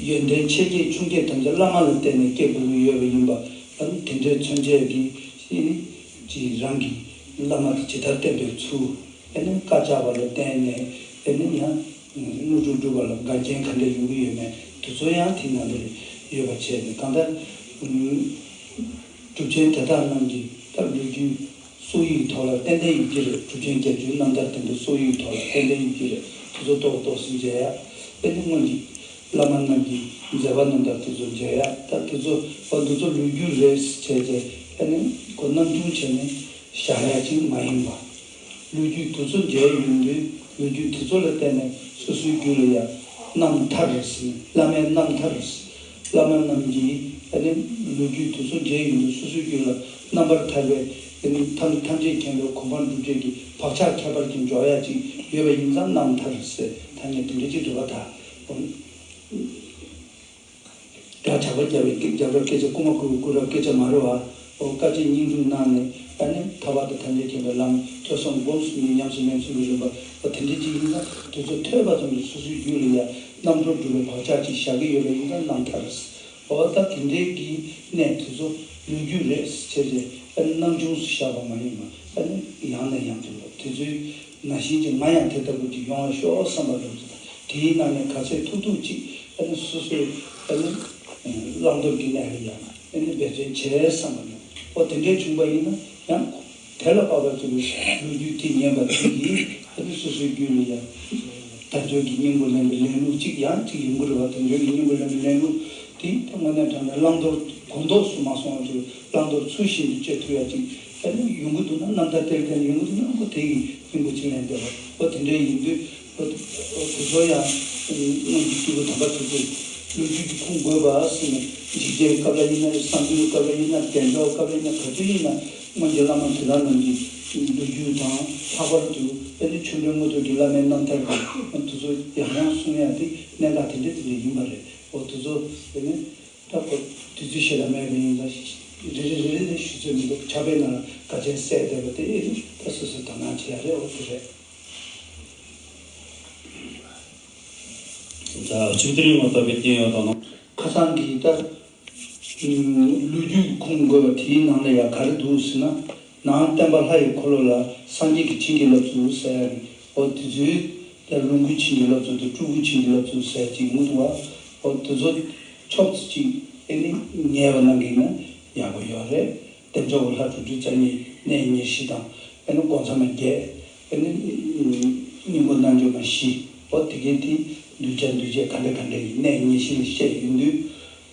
ཡོན་ཏན་ཆེ་བསྐྱེད་ཆུང་བསྐྱེད་ཐམས་ཅད་བླ་མ་ལ་བརྟེན་ནས་སྐྱེ་དགོས་ཀྱི་ཡོད་པ་ཡིན་པ། ཨ་ནི་དེ་འདྲའི་མཚོན་བྱེད་ཀྱི་ཨེ་ནི། ཅིག་རང་གི་བླ་མ་དེ་ཇི་ལྟར་བསྟེན་པའི་ཚུལ། ཨེ་ནི་བཀའ་བཅག་པ་ལ་བརྟེན་ནས་ཨེ་ནི་ཡང་། དངོས་གྲུབ་སྒྲུབ་པ་ལ་འགལ་རྐྱེན་ག་འདྲ་ཡོང་གི་ཡོད་མེད་དེ་ཚོ་ཡང་དེ་ནང་དུ་ཡོད་པ་བྱས་ནས་གང་ལྟར། གྲུབ་ཆེན་དེ་དག་རྣམས་ཀྱི་ད་ལོ་རྒྱུས། སྲོལ་ཡིག་ཐོག་ལ་ཏན་ཏན་ཡོད་ཀྱི་རེད། གྲུབ་ཆེན་བརྒྱད་ཅུའི་རྣམ་ཐར་དེ་འདྲ་སྲོལ་ཡིག་ཐོག་ལ་ཏན་ཏན་ཡོད་ཀྱི་རེད། དེ་ཚོ་ཏོག་ཏོག་སེ་མཇལ་ཡ། ཨེ་ནི་སྔོན་གྱི་བླ་མ་རྣམས་ཀྱི་མཛད་པ་རྣམ་ཐར་དེ་ཚོ་མཇལ་ཡ། ད་དེ་ཚོ་འོ་འདི་ཚོ་ལོ་རྒྱུས་རེད་བྱས་རྗེས་ཨེ་ནི་ཁོ་སྣང་ཆུང་བྱས་ནས་བཞག་ཡ་ཅིག་མ་ཡིན་པ། ལོ་རྒྱུས་དེ་ཚོ་མཇལ་ཡོང་དུས་ལོ་རྒྱུས་དེ་ཚོ་ལ་བརྟེན་ནས་སོ་སོའི་རྒྱུད་ལ་ཡང་རྣམ་ཐར་ཟེར་བླ་མའི་རྣམ་ཐར་ཟེར། བླ་མ་རྣམས་ཀྱིས་ཨ་ནི་ལོ་རྒྱུས་དེ་ཚོ་མཇལ་ཡོང་དུས་སོ་སོའི་རྒྱུད་ལ་རྣམ་པར་ཐར་པའི་ཨ་ནི་ཐམས་ཐམས་ཅད་མཁྱེན་པའི་གོ་འཕང་སྒྲུབ་བྱེད་ཀྱི་བག་ཆགས་ཁྱད་པར་ཅན་འཇོག་ཡ་ཅིག་ཡོད་པ་ཡིན་ཙང་རྣམ་ཐར་ཟེར་ཐ་སྙད་དེ་འདྲ་ཅིག་འདུག་པ་ད། ད་ཇག་པ་རྒྱབ་པའི་རྒྱབ་རོགས་སྐད་ཆ་རྐུ་མ་རྐུ་རྐུ་རོགས་སྐད་ཆ་མ་རེད་བ། འོ་དཀའ་སྤྱད་སྙིང་བསྡུས་གནང་ནས་ཨ་ནི་ཐར་པ་དང་ཐམས་ཅད་མཁྱེན་པའི་ལམ་ཐོས་བསམ་སྒོམ་གསུམ་གྱི་ཉམས་སུ་ལེན་ཚུལ་གྱི་རིམ་པ་འོ་དེ་འདྲ་ཅིག་ཡིན་ན་དེ་ཚོ་ཐོས་པ་ཙམ་གྱིས་སོ་སོའི་རྒྱུད་ལ་ཡང་རྣམ་གྲོལ་སྒྲུབ་པའི་བག་ཆགས་ཅིག་བཞག་གི་ཡོད་པ་ཡིན་ན་རྣམ་ཐར། འོ་ད་དེ་འདྲའི་གི་གནས་དེ་ཚོ་ལོ་རྒྱུས་རེད་ཟེར་བྱས་ཏེ་ཨ་ནི་སྣང་ཆུང་སུ་བཞག་པ་མ་ཡིན་པ་ཨ་ནི་ཡང་ནས་ཡང་དུ་དེ་ཚོའི། ནང་བཞིན་གྱི་ང་ཡང་དེ་ལྟ་བུ་ཅིག་ཡོང་བ་ཤོག་བསམ་པ་རེད། དེའི་ནང་ནས་ག་ཚད་ཐུབ་ཐུབ་ཅིག་ཨ་ནི་སོ་སོའི་ཨ་ནི་བླང་དོར་གྱི་གནས་ལ་ཡང་ཨ་ནི་འབད་བརྩོན་བྱས་བསམ་པ་རེད། འོ་དེ་འདྲའི་བྱུང་པ་ཡིན་ན་ཡང་ དེ་ལ་དཔག་པ་ཅིག་ལ་ལོ་རྒྱུས་དེ་ཉན་པ་དེ་གིས་ཨ་ནི་སོ་སོའི་རྒྱུད་ལ་ཡང་དལ་འབྱོར་གྱི་སྙིང་པོ་ལེན་པའི་ལེན་ལུགས་གཅིག་ཡང་གཅིག་ཡོང་གི་རེད་བ། དལ་འབྱོར་གྱི་སྙིང་པོ་ལེན་པའི་ལེན་ལུགས་དེ་དངོས་གནས་དྲང་གནས་བླང་དོར་གོ་ལྡོག་སུ་མ་སོང་བ་ཅིག་བླང་དོར་ཚུལ་བཞིན་དུ་སྤྱོད་ཐུབ་ཡ་ཅིག་ཨ་ནི་ཡོང་གི་འདུག་ན། རྣམ་ཐར་དེར་བརྟེན་ནས་ཡོང་གི་འདུག་ན། ཁོ་དེ་གི་སྙིང་པོ་ཅིག་ལེན་བསྡད་པ། ཁོ་དེ་འདྲ་ཡིན་དུས། དེ་ཚོ་ཡང་སྔོན་གྱི་སྐྱེས་བུ་དམ་པ་ཚོས་ལོ་རྒྱུས་ཀྱི་ཁུངས་དགོས་པ་ཟེར་ནས། འཇིགས་བྱེད་སྐབས་ལ་ཡིན་ན་རེད། གསང་འདུས་སྐབས་ལ་ཡིན་ན། བདེ་མཆོག་སྐབས་ལ་ཡིན་ན། ག་དུས་ཡིན་ན་སྔོན་གྱི་བླ་མ་དེ་དག་རྣམས་ཀྱི་ལོ་རྒྱུས་དང་། ལྷག་པར་དུ་ཨ་ནི་ཆོ་འཕྲུལ་དངོས་གྲུབ་ཀྱི་བླ་མའི་རྣམ་ཐར་དང་། དེ་ཚོ་ཡང་ཡང་གསུང་ཡ་དེ་གནད་འགག་དེ་འདྲ་དེ་འདྲ་ཡིན་པ་རེད། འོ་དེ་ཚོ་ཨ་ནི་ད་ཁོ་དུས་ཚོད་ཞེ་དྲག་མེད་པ་ཡིན་ཙང་། རེ་རེ་རེ་རེ་ནས་ཞུ་ཚོད་མི་འདུག་ཆར་པའི་ནང་ལ་ག་ཚད་བསྲེས་བསྡད་པ་དེ་ཨ་ནི་ད་སོ་སོས་དོ་སྣང་བྱེད་ཡ་རེད། འོ་དེ་རེད། ད་གཅིག་དེ་རིང་ང་ལྟ་བའི་རྐྱེན་ཡོད་དང་ནོ། ཁ་སང་གི་ད་ལོ་རྒྱུས་ཁུངས་དགོས་པ་དེའི་ནང་ལ་ཡང་ག་རེ་འདུག་ཟེར་ན། ནང་བསྟན་པ་ལྷ་ཡི་འཁོར་ལོ་ལ་སངས་རྒྱས་ཀྱི་བྱིན་གྱིས་བརླབས་སོ་ཟེར་ཡ་རེད། འོ་དེ་ཚོའི་ད་ལོངས་སྐུའི་བྱིན་གྱིས་བརླབས་སོ་དང་སྤྲུལ་སྐུའི་བྱིན་གྱིས་བརླབས་སོ་ཟེར་ཡ་ཅིག་ཡོང་གི་འདུག་བ། འོ་དེ་ཚོ་ཕྱོགས་སུ་ཅིག་ཨེ་ནི་ངེས་པ་གནང་གི་ན་ཡག་པོ་ཡོད་རེད། བདེ་མཆོག་གི་ལྷ་དྲུག་ཅུ་རྩ་གཉིས་གནས་ཉེར་བཞི་དང་། ཨེ་ནི་སྒོ་མཚམས་བརྒྱད། ཨེ་ནི་སྙིང་པོ་རྣལ་འབྱོར་མ་བཞི། འོ་དེ་གའི་དེ་གདུལ་བྱ་འདུལ་བྱེད་ག་འདྲ་ག་འདྲ་ཡིན། གནས་ཉེར་བཞི་ལ་བཤད་ཡོང་དུས།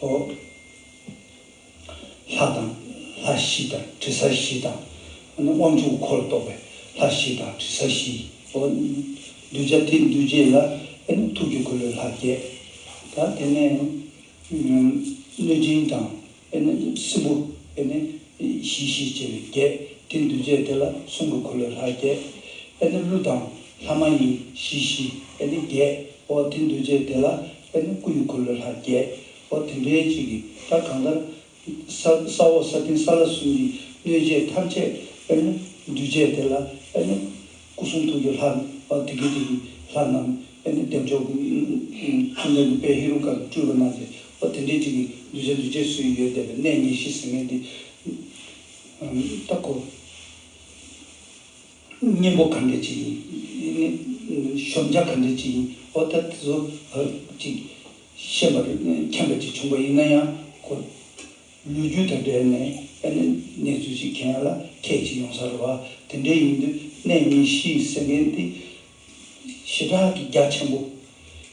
འོ་ལྷ་དང་། ལྷ་བཞི་དང་། དྲི་ཟ་བཞི་དང་། ཨེ་ནི་དབང་ཕྱུག་འཁོར་ལ་གཏོགས་པའི་ལྷ་བཞི་དང་དྲི་ཟ་བཞི། འོ་གདུལ་བྱ་དེ་འདུལ་བྱེད་ལ་ཨེ་ནི་ཐུགས་ཀྱི་འཁོར་ལོའི་ལྷ་བརྒྱད། ད་དེ་ནས་གནོད་སྦྱིན་དང་། ཨེ་ནི་སྲིན་པོ་ཨེ་ནི་བཞི་བཞི་བྱས་པའི་བརྒྱད། དེ་འདུལ་བྱེད་དེ་ལ་གསུང་གི་འཁོར་ལོའི་ལྷ་བརྒྱད། ཨེ་ནི་ཀླུ་དང་ལྷ་མ་ཡིན་བཞི་བཞི། ཨེ་ནི་བརྒྱད། འོ་དེ་འདུལ་བྱེད་དེ་ལ་ཨེ་ནི་སྐུ་ཡི་འཁོར་ལོའི་ལྷ་བརྒྱད། འོ་དེ་འདྲའི་ཅིག་གིས་ད་གང་ལྟར་ས་ས་འོག་ས་སྟེང་ས་བླ་གསུམ་གྱི་གནོད་བྱེད་ཐམས་ཅད་ཨེ་ནི་འདུལ་བྱེད་དེ་ལ་ཨེ་ནི་སྐུ་གསུང་ཐུགས་ཀྱི་ལྷ། འོ་དེ་གའི་དེ་གི་ལྷ་རྣམས་ཨེ་ནི་བདེ་མཆོག་གི་མཚོན་དོན་དུ་དཔལ་ཧེ་རུ་ཀ་གིས་སྤྲུལ་པ་གནང་སྟེ། འོ་དེ་འདྲའི་ཅིག་གིས་གདུལ་བྱ་འདུལ་བྱེད་སུ་ཡོད་བསྡད་པའི་གནས་ཉེར་བཞི་ཟེར་མཁན་དེ་ད་ཁོ་གཉེན་པོ་ག་འདྲ་ཅིག་ཡིན། གཞོམ་བྱ་ག་འདྲ་ཅིག་ཡིན། འོ་ད་དེ་ཚོ་ཅིག་ཤེས་པར་མཁྱེན་པ་ཅིག་བྱུང་པ་ཡིན་ན་ཡང་། ཁོ་ལོ་རྒྱུས་དང་འབྲེལ་ནས་ཨ་ནི་གནས་ཚུལ་ཅིག་མཁྱེན་ཡ་ལ་ཁྱད་ཅིག་ཡོང་ས་རེད་བ། དེ་འདྲ་ཡིན་དུས་གནས་ཉེར་བཞི་ཟེར་མཁན་དེ་ཞེ་དྲག་གི་རྒྱ་ཆེན་པོ།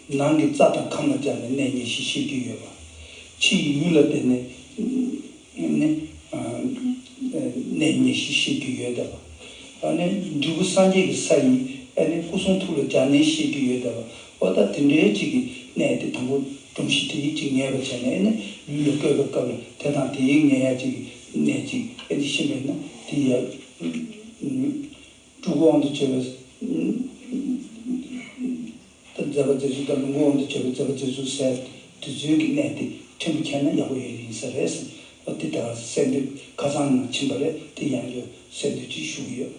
ནང་གི་རྩ་དང་ཁམས་ལ་སྦྱར་ནས་གནས་ཉེར་བཞི་བཤད་ཀྱི་ཡོད་པ། ཕྱི་ཡི་ཡུལ་ལ་བརྟེན་ནས་ནི་གནས་ཉེར་བཞི་བཤད་ཀྱི་ཡོད་བསྡད་པ། ཨ་ནི་འབྲས་བུ་སངས་རྒྱས་ཀྱི་ས་ཡི་ཨ་ནི་སྐུ་གསུང་ཐུགས་ལ་སྦྱར་ནས་བཤད་ཀྱི་ཡོད་བསྡད་པ། འོ་ད་དེ་འདྲའི་ཅིག་གི་གནས་དེ་དང་པོ་སྒྲོམ་གཞི་དེ་ཡིས་ཅིག་ངེས་པ་བྱས་ནས། ཨ་ནི་ལུས་ལ་བཀོད་པའི་སྐབས་ལ་དེ་དང་དེ་ཡིས་ངེས་ཡ་ཅིག་གི་གནས་ཅིག་ཨ་ནི་ཤེས་པས་ན། དེ་ཡ་སྤྲུལ་སྐུ་དབང་དུ་བྱས་པའི་ད་མཛད་པ་མཛད་ཚུལ་དང་། ལོངས་སྐུ་དབང་དུ་བྱས་པའི་མཛད་པ་མཛད་ཚུལ་ཟེར། དེ་ཚོའི་གི་གནས་དེ་ཕྲན་བུ་མཁྱེན་ན་ཡག་པོ་ཡོད་ཡིན་ས་རེད་ཟེར། འོ་དེ་ལྟར་གསལ་འདེབས་ཁ་སང་ནང་ཕྱིན་པ་རེད། དེ་ཡང་བསྐྱར་གསལ་འདེབས་ཅིག་ཞུ་གི་ཡོད།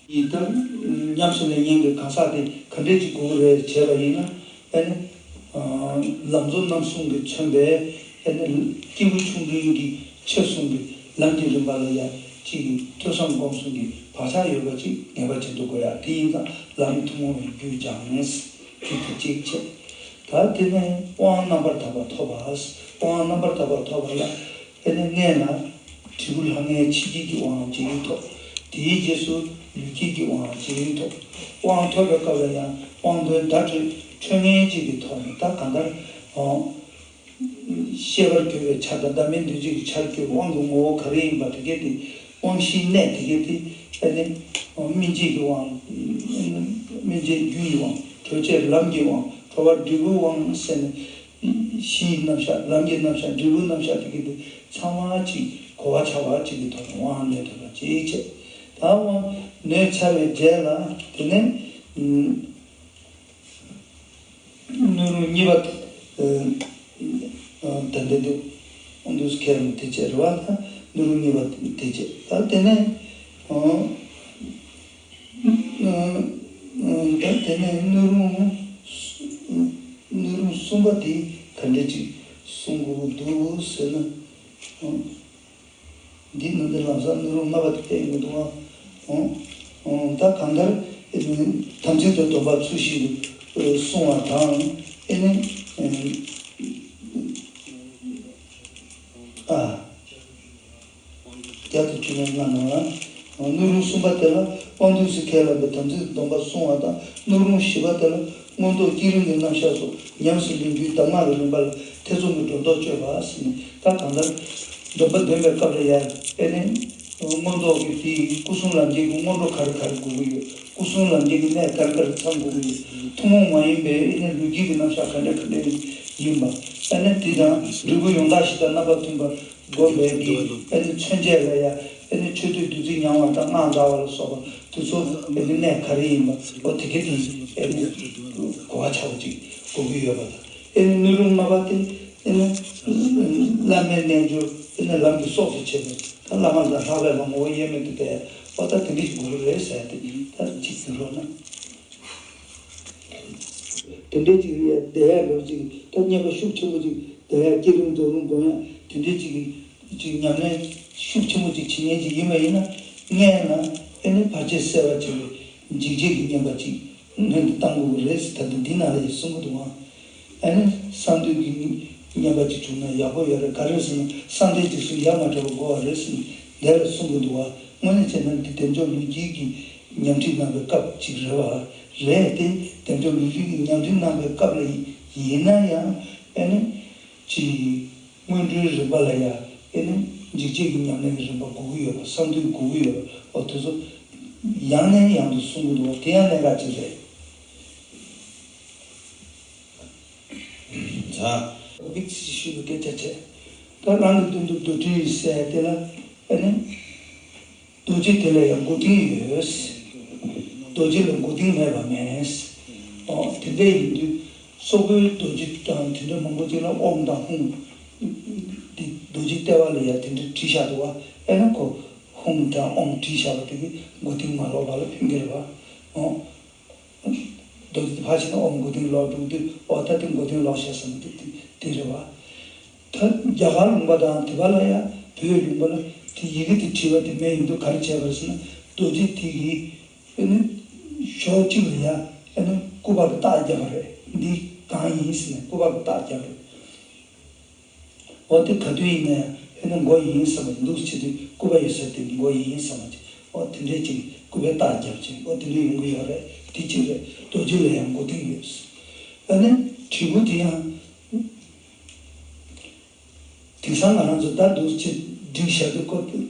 ཡིན་ད་ཉམས་སུ་ལེན་མཁན་གྱི་གང་ཟག་དེ་ག་འདྲས་ཅིག་དགོས་ཀྱི་རེད་བྱས་པ་ཡིན་ན། ཨ་ནི་ལམ་གཙོ་རྣམ་གསུམ་གྱིས་མཚོན་པའི་ཨ་ནི་སྐྱེས་བུ་ཆུང་འབྲིང་གི་ཆེ་གསུམ་གྱི་ལམ་གྱི་རིམ་པ་ལ་ཡ་གཅིག་གི་ཐོས་བསམ་སྒོམ་གསུམ་གྱི་བག་ཆགས་ཡོད་པ་ཅིག་ངེས་པར་བྱེད་དུ་དགོས་ཡ། དེ་ཡིན་ཙང་ལམ་ཐུན་མོང་བའི་རྒྱུད་སྦྱངས། རྒྱུད་དེ་གཅིག་བྱས། ད་དེ་ནས་དབང་རྣམ་པར་དག་པ་ཐོབ་པ། དབང་རྣམ་པར་དག་པ་ཐོབ་པ་ལ། དེ་ནས་སྔོན་ལ་འབྲས་བུ་ལྷང་ངེ་ཆོས་སྐྱེས་ཀྱི་དབང་ཇི་ཡིན་ཐོབ། དེའི་རྗེས་སུ་ལུས་སྐྱེས་ཀྱི་དབང་ཇི་ཡིན་ཐོབ། དབང་ཐོབ་པའི་སྐབས་ལ་ཡང་དབང་དོན་བརྡ་སྤྲོད་འཕྲོད་ངེས་ཅིག་གི་ཐོག་ནས། ད་གང་ལྟར་འོང་། ཤེས་པར་གྱུར་པའི་ཆ་དང་བདག་མེད་འདུ་བྱེད་ཀྱི་ཆར་གྱུར་དབང་གི་ངོ་བོ་ག་རེ་ཡིན་པ་དེ་གས་དེ། དབང་བཞིའི་གནས་དེ་གས་དེ། ཨ་ནི་སྨིན་བྱེད་ཀྱི་དབང་། སྨིན་བྱེད་རྒྱུ་ཡི་དབང་། གྲོལ་བྱེད་ལམ་གྱི་དབང་། གྲོལ་བ་འབྲས་བུའི་དབང་ཟེར་ནས། གཞིའི་རྣམ་གཞག་ལམ་གྱི་རྣམ་གཞག་འབྲས་བུའི་རྣམ་གཞག་དེ་གི་དེ་ཚང་མ་གཅིག་གོ་བ་ཆགས་པ་གཅིག་གི་ཐོག་ནས་དབང་ནོད་ཐུབ་པ་གཅིག་བྱས། ད་དབང་ནོད་ཚར་བའི་རྗེས་ལ། དེ་ནས་སྣོད་རུང་གཉིས་པ་དེ་ད་འདི་འདུག་འདུག་ཁྱེད་རང་དེ་བྱས་རེད་བ། ད་སྣོད་རུང་གཉིས་པ་དེ་བྱས། ད་དེ་ནས། ད་དེ་ནས་སྣོད་རུང་། སྣོད་རུང་གསུམ་པ་དེ་ག་འདྲ་ཅིག་གསུང་དགོས་འདུག་ཟེར་ན། འདི་ནང་དུ་ལམ་སང་སྣོད་རུང་ལྔ་པ་དེ་བསྟན་ཡོད་འདུག་ཨང་། ད་གང་ལྟར་དམ་ཚིག་དང་སྡོམ་པ་ཚུལ་བཞིན་དུ་སྲུང་བ་དང་། ཨེ་ནི། ཨ། བརྒྱ་དང་བཅུ་གཉིས་ལྔ་ནང་ལ། སྣོད་རུང་གསུམ་པ་དེ་ལ་དབང་དུས་སུ་ཁས་བླངས་པའི་དམ་ཚིག་སྡོམ་པ་བསྲུང་བ་དང་། སྣོད་རུང་བཞི་པ་དེ་ལ་མངོན་རྟོགས་བསྐྱེད་རིམ་གྱི་རྣམ་གཞག་སོགས་ཉམས་སུ་ལེན་རྒྱུའི་གདམས་ངག་གི་རིམ་པ་ལ་ཐེ་ཚོམ་གྱི་སྒྲོ་འདོགས་གཅོད་པ་ཟེར་ནས། ད་གང་ལྟར་སྡོམ་པ་འདོན་པའི་སྐབས་ལ་ཡང་ཨེ་ནི་མངོན་རྟོགས་ཀྱི་དེའི་སྐུ་གསུམ་ལམ་འཁྱེར་གྱི་སྔོན་འགྲོ་ག་རེ་ག་རེ་དགོས་ཀྱི་ཡོད། སྐུ་གསུམ་ལམ་འཁྱེར་གྱི་གནད་ག་རེ་ག་རེ་ཚང་དགོས་ཀྱི་ཡོད། ཐུན་མོང་མ་ཡིན་པའི་ཨེ་ནི་ལུས་དཀྱིལ་གྱི་རྣམ་གཞག་ག་འདྲ་ག་འདྲ་ཡིན་པ། ཨེ་ནི་དེ་དང་འབྲས་བུ་ཡང་དག་བཞི་དང་རྣམ་པ་མཐུན་པ། དགོས་པའི་གི་ཨེ་ནི་མཚོན་བྱེད་ལ་ཡང་ཨེ་ནི་མཆོད་བསྟོད་བདུད་རྩི་མྱང་བ་དང་སྔགས་བཟླ་བ་ལ་སོགས་པ་དེ་ཚོ་ཨེ་ནི་གནད་ག་རེ་ཡིན་པ། འོ་དེ་ག་དེ་ཨེ་ནི་གོ་བ་ཆགས་པ་ཅིག་དགོས་ཀྱི་ཡོད་པ་དང་། ཨེ་ནི་སྣོད་རུང་ལྔ་པ་དེ་ཨེ་ནི་བླ་མའི་རྣལ་འབྱོར་ཨེ་ནི་ལམ་གྱི་སྲོག་ཏུ་བྱེད་པའི་ད་བླ་མ་དང་ལྷག་པའི་ལམ་ངོ་བོ་དབྱེར་མེད་དུ་བསྡད། འོ་ད་དེ་འདྲ་ཞིག་དགོས་ཀྱི་རེད་ཟེར་ཏེ་ད་ཅིག་ཟེར་རོགས་གནང་། དེ་འདྲའི་ཅིག་ཡ་བསྡད་ཡ་འདྲ་ཅིག་ད་རྙེད་པ་ཤུགས་ཆེན་པོ་ཅིག་བསྡད་ཡ། བསྐྱེད་རིམ་རྫོགས་རིམ་སྒོམ་ཡ་དེ་འདྲའི་ཅིག་ཅིག་ཉམས་ལེན་ཤུགས་ཆེན་པོ་ཅིག་བྱེད་མཁན་ཅིག་ཡིན་པ་ཡིན་ན། སྔོན་ལ་ཨེ་ནི་བར་ཆད་སེལ་བར་བྱེད་པའི་འཇིགས་བྱེད་ཀྱི་བསྙེན་པ་ཅིག་སྔོན་དུ་བཏང་དགོས་ཀྱི་རེད་ཟེར། ད་ལྟ་འདི་ནང་ལ་ཡང་གསུང་གི་འདུག་ཨང་། ཨེ་ནི་གསང་འདུས་ཀྱི་བསྙེན་པ་ཅིག་བྱུང་ན་ཡག་པོ་ཡོད་རེད། ག་རེ་ཟེར་ན་གསང་བདེ་འཇིགས་གསུམ་ཡ་མ་བྲལ་བར་བསྒོམ་པ་རེད་ཟེར་ནས་འདི་ལ་གསུང་གི་འདུག་བ། དངོས་གནས་བྱས་ན་འདི་བདེ་མཆོག་ལུས་དཀྱིལ་གྱི་ཉམས་ཁྲིད་གནང་བའི་སྐབས་ཅིག་རེད་བ། རེད་དེ། བདེ་མཆོག་ལུས་དཀྱིལ་གྱི་ཉམས་ཁྲིད་གནང་བའི་སྐབས་ལ་ཡིན་ན་ཡང་ཨེ་ནི་ཅིག་སྔོན་འགྲོའི་རིམ་པ་ལ་ཡང་ཨེ་ནི་འཇིགས་བྱེད་ཀྱི་ཉམས་ལེན་གྱི་རིམ་པ་དགོས་ཀྱི་ཡོད་པ། གསང་འདུས་དགོས་ཀྱི་ཡོད་པ། འོ་དེ་ཚོ་ཡང་ནས་ཡང་དུ་གསུང་གི་འདུག་བ། དེ་ཡང་གནད་འགག་ཅིག་རེད། ཛ། དམིགས་བསལ་ཞུ་བའི་སྐད་ཆ་བྱས། ད་རང་གི་མདུན་དུ་རྡོར་དྲིལ་ཟེར་དེ་ལ་ཨེ་ནི། རྡོ་རྗེ་དེ་ལ་ཡང་མགོ་རྟིང་ཡོད། རྡོ་རྗེ་ལ་མགོ་རྟིང་མེད་པ་མེད། ཨོ་དེ་འདྲ་ཡིན་དུས་སོག་པོའི་རྡོ་རྗེ་དང་དེ་འདྲ་མང་པོ་ཅིག་ལ་ཨོཾ་དང་ཧཱུྃ། འདི་རྡོ་རྗེ་ལྟེ་བ་ལ་ཡང་དེ་འདྲ་བྲིས་བཞག་འདུག་བ། ཨེ་ནི་ཁོ་ཧཱུྃ་དང་ཨོཾ་བྲིས་བཞག་པ་དེ་གི་མགོ་རྟིང་མ་ལོག་པ་ལ་ཕན་གྱི་རེད་བ། ཨོ། རྡོ་རྗེ་དེ་ཕར་ཕྱིན་ཨོཾ་མགོ་རྟིང་ལོག་འགྲོ་དུས། ཨོ་ད་དེ་མགོ་རྟིང་ལོག་བྱས་ཟེར་ན་དེ་དེ་དེ་རེད་བ། ད་རྒྱ་གར་ལུང་པ་དང་དེ་པ་ལ་ཡང་བོད་ལུང་པ་ལ་དེ་ཡི་གེ་དེ་བྲིས་པ་དེ་མེད་ཡིན་དུས་ག་རེ་བྱས་པ་རེད་ཟེར་ན། རྡོ་རྗེ་དེ་གི་ཨེ་ནི་ཕྱོགས་གཅིག་ལ་ཡང་ཨེ་ནི་སྐུ་པར་གྱི་རྟགས་བརྒྱབ་པ་རེད། འདི་གང་ཡིན་ཟེར་ནས་སྐུ་པར་གྱི་རྟགས་བརྒྱབ་པ་རེད། འོ་དེ་ག་དུས་ཡིན་ནའི་ཨེ་ནི་མགོ་ཡིན་བསམ་པ་འདུག་བྱེད་དུས་སྐུ་པར་ཡོད་ས་དེ་མགོ་ཡིན་བསམ་པ་ཅིག་འོ་དེ་འདྲའི་ཅིག་སྐུ་པར་རྟགས་བརྒྱབ་ཅིག་འོ་དེ་འདྲའི་ཡོང་གི་ཡོད་རེད། དེ་གཅིག་རེད། རྡོ་རྗེ་ལ་ཡང་མགོ་རྟིང་ཡོད། ཨ་ནི་དྲིལ་བུ་དེ་ཡང་དེང་སང་ང་རང་ཚོ་ད་འདུག་བྱེད་བསྒྲིགས་བཞག་གི་སྐོར་དང་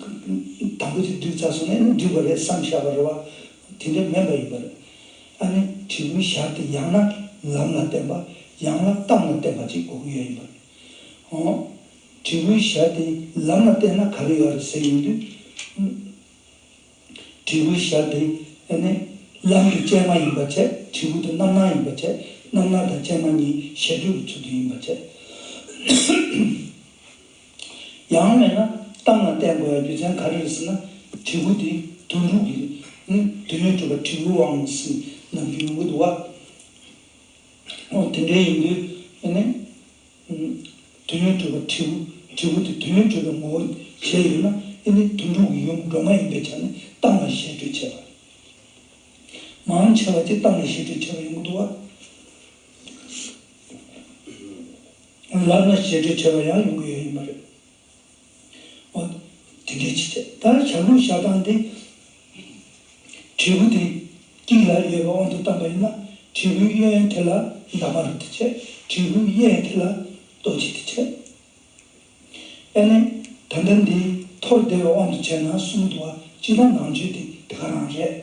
པོ་ཅིག་བསྒྲིགས་ཚར་སོང་ན་ཨེ་ནི་འགྲིག་པ་རེད་བསམ་བཞག་པ་རེད་བ། དེ་འདྲ་མིན་པ་ཡིན་པ་རེད། ཨ་ནི་དྲིལ་བུའི་ཞར་དེ་ཡང་ན་ལམ་ལ་བརྟེན་པ། ཡང་ན་གཏམ་ལ་བརྟེན་པ་ཅིག་དགོས་ཀྱི་ཡོད་ཡིན་པ་རེད། འོ། དྲིལ་བུའི་ཞར་དེ་ལམ་ལ་བརྟེན་ན་ག་རེ་ཡོད་རེད་ཟེར་ཡོང་དུས། དྲིལ་བུའི་ཞར་དེ་ཨ་ནི་ལམ་གྱི་སྤྱན་མ་ཡིན་པ་བྱས། དྲིལ་བུ་དེ་རྣམ་སྣང་ཡིན་པ་བྱས། རྣམ་སྣང་དང་སྤྱན་མ་གཉིས་ཞལ་སྤྲོད་ཀྱི་ཚུལ་དུ་ཡིན་པ་བྱས། ཡང་མིན་ན་གཏམ་ལ་བརྟེན་དགོས་ཡ་རྒྱུ་མཚན་ག་རེ་རེད་ཟེར་ན། དྲིལ་བུ་དེ་དོན་གྲུབ་ཀྱི་ནི་དོན་ཡོད་གྲུབ་པ་དྲིལ་བུའི་དབང་ཟེར་ནམ་རྒྱུན་ཡོང་གི་འདུག་བ། འོ་དེ་འདྲའི་ཡིན་དུས་ཨེ་ནི། དོན་ཡོད་གྲུབ་པ་དྲིལ་བུ། དྲིལ་བུ་དེ་དོན་ཡོད་གྲུབ་པའི་ངོ་བོ་བྱས་ཡོད་ན་ཨེ་ནི་དོན་གྲུབ་ཀྱི་ཡུམ་སྒྲོལ་མ་ཡིན་པའི་ཆ་ནས་གཏམ་ལ་ཞལ་སྤྲོད་བྱས་པ། མང་ཆེ་བ་ཅིག་གཏམ་ལ་ཞལ་སྤྲོད་བྱས་པ་ཡོང་གི་འདུག་བ། ལམ་ལ་ཞལ་སྤྲོད་བྱས་པ་ཡང་ཡོང་གི་ཡོད་ཡིན་པ་རེད། འོ། དེ་འདྲའི་ཅིག་བྱས། ད་ཞབས་ལུགས་བཞག་སྟངས་དེ། དྲིལ་བུ་དེ་དཀྱིལ་ལ་ཡོད་པའི་དབང་དུ་བཏང་པ་ཡིན་ན། དྲིལ་བུའི་གཡོན་དེ་ལ་འདབ་མ་རུ་དེ་བྱས། དྲིལ་བུའི་གཡས་དེ་ལ་རྡོ་རྗེ་དེ་བྱས། ཨེ་ནི། ད་ལྟ་འདི་མཐོར་བསྡེབས་པའི་དབང་དུ་བྱས་ན་གསུངས་འདུག་བ། སྤྱིར་ན་ནང་ཆོས་དེ་དེ་ག་རང་རེད།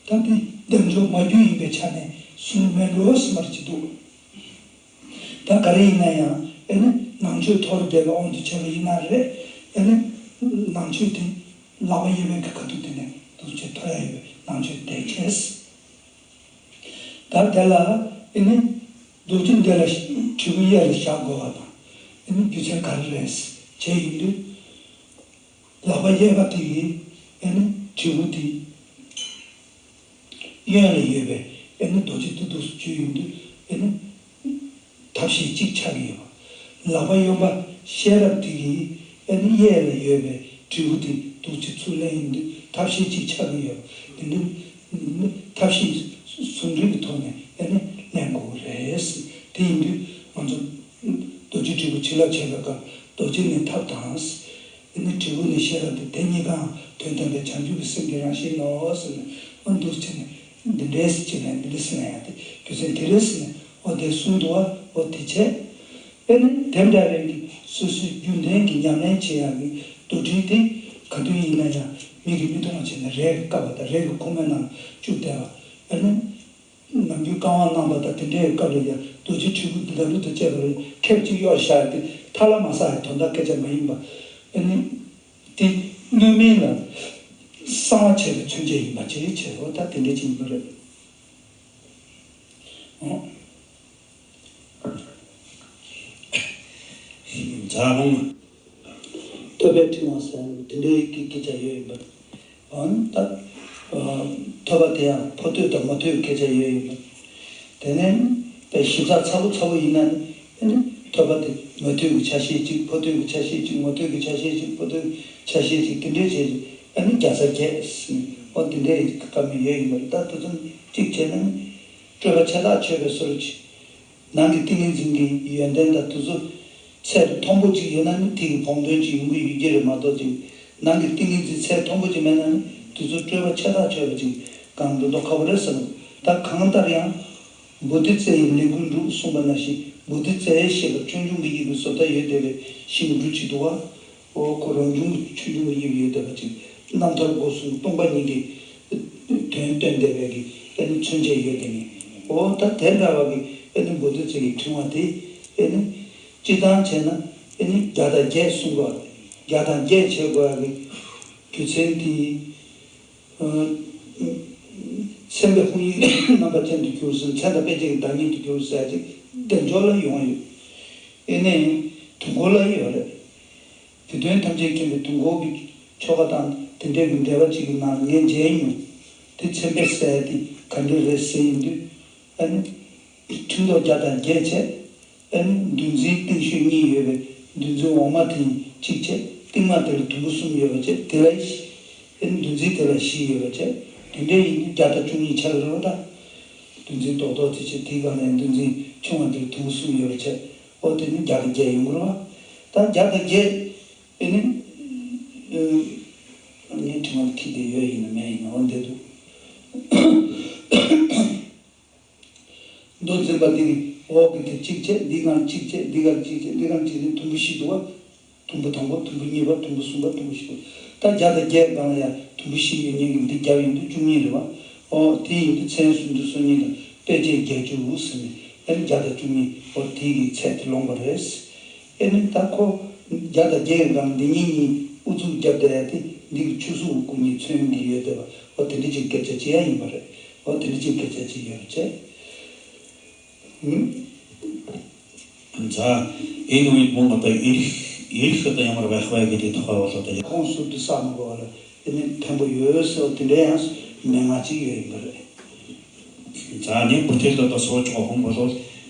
ད་འདི་བདེ་མཆོག་མ་རྒྱུད་ཡིན་པའི་ཆ་ནས་གསུང་མེད་འགྲོ་བསམ་པར་ཅིག་འདུག་ད་ག་རེ་ཡིན་ན་ཡང་ཨེ་ནི་ནང་ཆོས་མཐོར་བསྡེབས་པའི་དབང་དུ་བྱས་པ་ཡིན་ན་རེད། ཨེ་ནི་ནང་ཆོས་དེ་ལག་པ་གཡས་པའི་གི་ཁ་ཐུག་དེ་ནས་འདུག་ཅེས་ཐོ་ཡ་ཡོད་པའི་ནང་ཆོས་དེ་བྱས། ད་དེ་ལ་ཨེ་ནི་རྡོ་རྗེ་འདི་ལ་དྲིལ་བུ་གཡས་ལ་བཞག་དགོས་པ་དང་། ཨེ་ནི་རྒྱུ་མཚན་ག་རེ་རེད་བྱས་ཡིན་དུས། ལག་པ་གཡས་པ་དེ་གིས་ཨེ་ནི་དྲིལ་བུ་དེ་གཡོན་ལ་ཡོད་པའི་ཨེ་ནི་རྡོ་རྗེ་དེ་འདུག་སེ་བརྗོད་ཡོང་དུས་ཨེ་ནི་ཐབས་ཤེས་གཅིག་ཆགས་ཀྱི་ཡོད་པ། ལག་པ་གཡོན་པ་ཤེས་རབ་དེ་གིས་ཨེ་ནི་གཡས་ལ་ཡོད་པའི་དྲིལ་བུ་དེ་འདུག་སེ་ཚུར་ལེན་ཡོང་དུས་ཐབས་ཤེས་གཅིག་ཆགས་ཀྱི་ཡོད་པ། དེ་འདྲ་ཐབས་ཤེས་ཟུང་འབྲེལ་གྱི་ཐོག་ནས་ཨེ་ནི་ལེན་དགོས་ཀྱི་རེད། དེ་ཡིན་དུས་ང་ཚོ་རྡོ་རྗེ་དྲིལ་བུ་བྱིན་རླབས་བྱེད་པའི་སྐབས་རྡོ་རྗེ་ནི་ཐབས་དང་། དེ་ནི་འབྲས་བུ་ནི་ཤེས་རབ་སྟེ། དེ་གཉིས་ཀའང་དོན་དམ་པའི་བྱང་ཆུབ་ཀྱི་སེམས་ཀྱི་རང་བཞིན་ནོ་ཟེར་ནས། འོ་འདུག་བྱས་ནས་འདི་འདྲའི་ཟེར་བྱས་ནས་འདི་འདྲ་ཟེར་ན་ཡང་དེ་རྒྱུ་མཚན་དེ་རེད་ཟེར་ནས། འོ་དེ་གསུངས་འདུག་བ། འོ་དེ་བྱས། དེ་ནི་དེ་འདྲ་བའི་གི་སོ་སོའི་རྒྱུན་ལྡན་གྱི་ཉམས་ལེན་བྱེད་ཡག་གི་རྡོ་དྲིལ་དེ་ག་དུས་ཡིན་ན་ཡང་མིག་གིས་མི་མཐོང་བ་བྱས་ནས་རས་ཀྱིས་བཀབ་པ་དང་། རས་ཀྱི་ཁུག་མའི་ནང་ལ་བཅུག་བསྡད་པ། ཨ་ནི། ནམ་རྒྱུན་བཀའ་དབང་གནང་བ་དང་དེ་འདྲའི་སྐབས་ལ་ཡང་རྡོ་རྗེ་དྲིལ་བུ་འདི་དང་རུ་དང་བཅས་པ་ལ་ཁེབས་གཅིག་གཡོགས་བཞག་ཡ་དེ་ཐ་ལ་མ་ཟག་ཡ་དོན་དག་སྐད་ཆ་མ་ཡིན་པ། ཨ་ནི། དེ་སྣོད་མིན་ལ་གསང་བ་བྱས་པའི་མཚོན་བྱེད་ཡིན་པ་ཅིག་བྱས། འོ་ད་དེ་འདྲའི་ཅིག་ཡིན་པ་རེད། འོ། ཛ་ཧོང་། ཐོས་པའི་ཕྲེང་བ་ཟེར་དེ་འདྲའི་སྐད་ཆ་ཡོད་ཡིན་པ། འོ་ད། ཐོས་པ་དེ་ཡང་ཕོ་ཐོས་དང་མོ་ཐོས་ཀྱི་སྐད་ཆ་ཡོད་ཡིན་པ། དེ་ནས་ཞིབ་ཚགས་ཚ་པོ་ཚ་པོ་ཡིན་ན་ནི། ཨ་ནི་ཐོས་པ་དེ་མོ་ཐོས་ཀྱི་ཆ་ཤས་གཅིག་ཕོ་ཐོས་ཀྱི་ཆ་ཤས་གཅིག་མོ་ཐོས་ཀྱི་ཆ་ཤས་གཅིག་ཕོ་ཐོས་ཀྱི་ཆ་ཤས་གཅིག་དེ་འདྲའི་བྱས་ཏེ། ཨ་ནི་བརྒྱ་རྩ་བརྒྱད་ཟེར་ནས། འོ་དེ་འདྲའི་བཀབ་ནས་ཡོད་ཡིན་པ་རེད། ད་དེ་ཚོ་གཅིག་བྱས་ན་ནི་སྤྲོས་པ་ཆད་ཐག་ཆོད་པའི་བཟོ་འདྲ་ཅིག་ནང་གི་ཏིང་ངེ་འཛིན་གྱི་ཡོན་ཏན་དང་དེ་ཚོ་ཚད་མཐོན་པོ་ཅིག་ཡོད་ན་ནི་དེ་གི་བོགས་འདོན་ཅིག་ཡོང་གི་ཡོད་ཀྱི་རེད་མ་གཏོགས། ཅིག་ནང་གི་ཏིང་ངེ་འཛིན་ཚད་མཐོན་པོ་ཅིག་མེད་ན་ནི་དེ་ཚོ་སྤྲོས་པ་ཆད་ཐག་ཆོད་པ་ཅིག་གང་འདོད་འདོད་ཁ་པོ་རེད་ཟེར་ནོ། ད་གང་ལྟར་ཡང་། བོ་དྷི་ཙི་ཡི་ལས་ཀུན་འགྲུབ་གསུངས་པ་ནང་བཞིན། བོ་དྷི་ཙི་ཡེ་ཞེས་པ་ཆོས་འབྱུང་གི་ཡུལ་གྱི་བཟོ་ལྟ་ཡོད་བསྡད་པའི་ཤིང་འབྲུ་ཅིག་འདུག་བ། འོ་ཁོ་རང་བྱུང་གི་ཆོས་འབྱུང་གི་ཡུལ་ཡོད་བསྡད་པ་ཅིག་རྣམ་ཐར་སྒོ་གསུམ་སྟོང་པ་ཉིད་ཀྱི་དོན་སྟོན་བསྡད་པའི་གི་ཨ་ནི་མཚོན་བྱེད་ཡོད་དེ་ནི། འོ་ད་དེ་འདྲ་བ་གི་ཨ་ནི་བོ་དྷི་ཙི་ཡི་ཕྲེང་བ་དེ་ཨ་ནི་སྤྱིར་བཏང་བྱས་ན་ཨ་ནི་བརྒྱ་དང་བརྒྱད་གསུང་དགོས། བརྒྱ་དང་བརྒྱད་བྱེད་དགོས་ཡ་གི་རྒྱུ་མཚན་དེ། ཨ། སེམས་དཔའི་དཔང་ཡིག་རྣམ་པ་ཅན་དུ་གྱུར་ཟེར། མཚན་དང་དཔེ་བྱད་ཀྱི་བདག་ཉིད་དུ་གྱུར་ཟེར་ཅིག་བདེ་མཆོག་ལ་ཡོང་ཡོད། ཨེ་ནས་དུས་འཁོར་ལ་ཡོད་རེད། རྒྱུད་དོན་ཐམས་ཅད་མཁྱེན་པའི་དུས་འཁོར་གྱི་ཆོ་ག་དང་དེ་འདྲའི་གི་འགྲེལ་པ་ཅིག་གི་ནང་ངས་མཇལ་མྱོང་། དེ་མཚན་དཔེ་ཟེར་དེ་ག་འདྲ་རེད་ཟེར་ཡིན་དུས། ཨ་ནི། ཁྲི་ཐོག་བརྒྱ་དང་བརྒྱད་བྱས། ཨ་ནི་འདུ་འཛི་ཏིང་ཤོས་གཉིས་ཡོད་པའི་འདུ་འཛི་འོག་མ་དེ་གཅིག་བྱས། རྟིང་མ་དེ་ལ་དུམ་བུ་གསུམ་ཡོད་པ་བྱས། དེ་ལ་བཞི། ཨ་ནི་འདུ་འཛི་དེ་ལ་བཞི་ཡོད་པ་བྱས། དེ་འདྲའི་ཡིན་དུས་བརྒྱ་དང་བཅུ་གཉིས་ཆགས་ཀྱི་རེད་བ་ད། འདུ་འཛི་རྡོག་རྡོག་དེ་བྱས། དེའི་སྒང་ལ་འདུ་འཛི་ཆུང་བ་དེ་ལ་དུམ་བུ་གསུམ་ཡོད་པ་བྱས། ཨོ་དེ་ནི་བརྒྱ་དང་བརྒྱད་ཡོང་གི་རེད་བ། ད་བརྒྱ་དང་བརྒྱད། ཨ་ནི། ངའི་དྲི་བ་ཁྱི་དེ་ཡོད་ཡིན་ན་མེད་ཡིན་ན་འོ་འདི་འདུག་མདོ་འཛིན་པ་འདི་གི་འོག་གི་དེ་གཅིག་བྱས། འདི་སྒང་གཅིག་བྱས། འདི་སྒང་གཅིག་བྱས། འདི་སྒང་གཅིག་བྱས། དུམ་བུ་བཞི་འདུག་བ། དུམ་བུ་དང་པོ། དུམ་བུ་གཉིས་པ། དུམ་བུ་གསུམ་པ། དུམ་བུ་བཞི་པ། ད་བརྒྱ་དང་བརྒྱད་སྒང་ལ་ཡང་དུམ་བུ་བཞི་ཡོད་མཁན་གྱི་འདི་བརྒྱབ་ཡོང་དུས་བཅུ་གཉིས་རེད་བ། ཨོ་དེ་ཡིན་དུས་མཚན་སུམ་ཅུ་སོ་གཉིས་དང་དཔེ་བྱད་བརྒྱད་ཅུ་ཟེར་ནས། ཨ་ནི་བརྒྱ་དང་བཅུ་གཉིས། ཨོ་དེ་གི་ཚད་དེ་ལོངས་པ་རེད། ཨེ་ནི་ད་ཁོ་བརྒྱ་དང་བརྒྱད་ཀྱི་སྒང་འདི་གཉིས་གཉིས་ཨུ་ཚུགས་བརྒྱབ་བསྡད་ཡ་དེ་འདི་གི་ཆུ་གཟུགས་སྐུ་གཉིས་མཚོན་གྱི་ཡོད་བསྡད་པ། འོ་དེ་འདྲ་ཅིག་སྐད་ཆ་བྱེད་ཡ་ཡིན་པ་རེད། འོ་དེ་འདྲ་ཅིག་སྐད་ཆ་བྱེད་ཡོད་རེད་བྱས། ཛ། ཨེ་ནི་མོ་ང་ད་ཡིག་ཡིག་ཤོ་ད་ཡང་མར་བའི་ཧ་བའི་གི་དེ་ཐོག་བ་ལོ་ད་ཡ། ཁོང་ཟུར་དུ་ས་མ་གོ་བ་ལ་ཨེ་ནི་ཕན་པོ་ཡོད་ཟེར་བ་དེ་འདྲ་ཡང་མན་ངག་ཅིག་ཡོད་ཡིན་པ་རེད། ཛ་ནི་བུ་ཐེར་ད་ད་སོ་ཅོག་ཧོང་བོ་ལོ།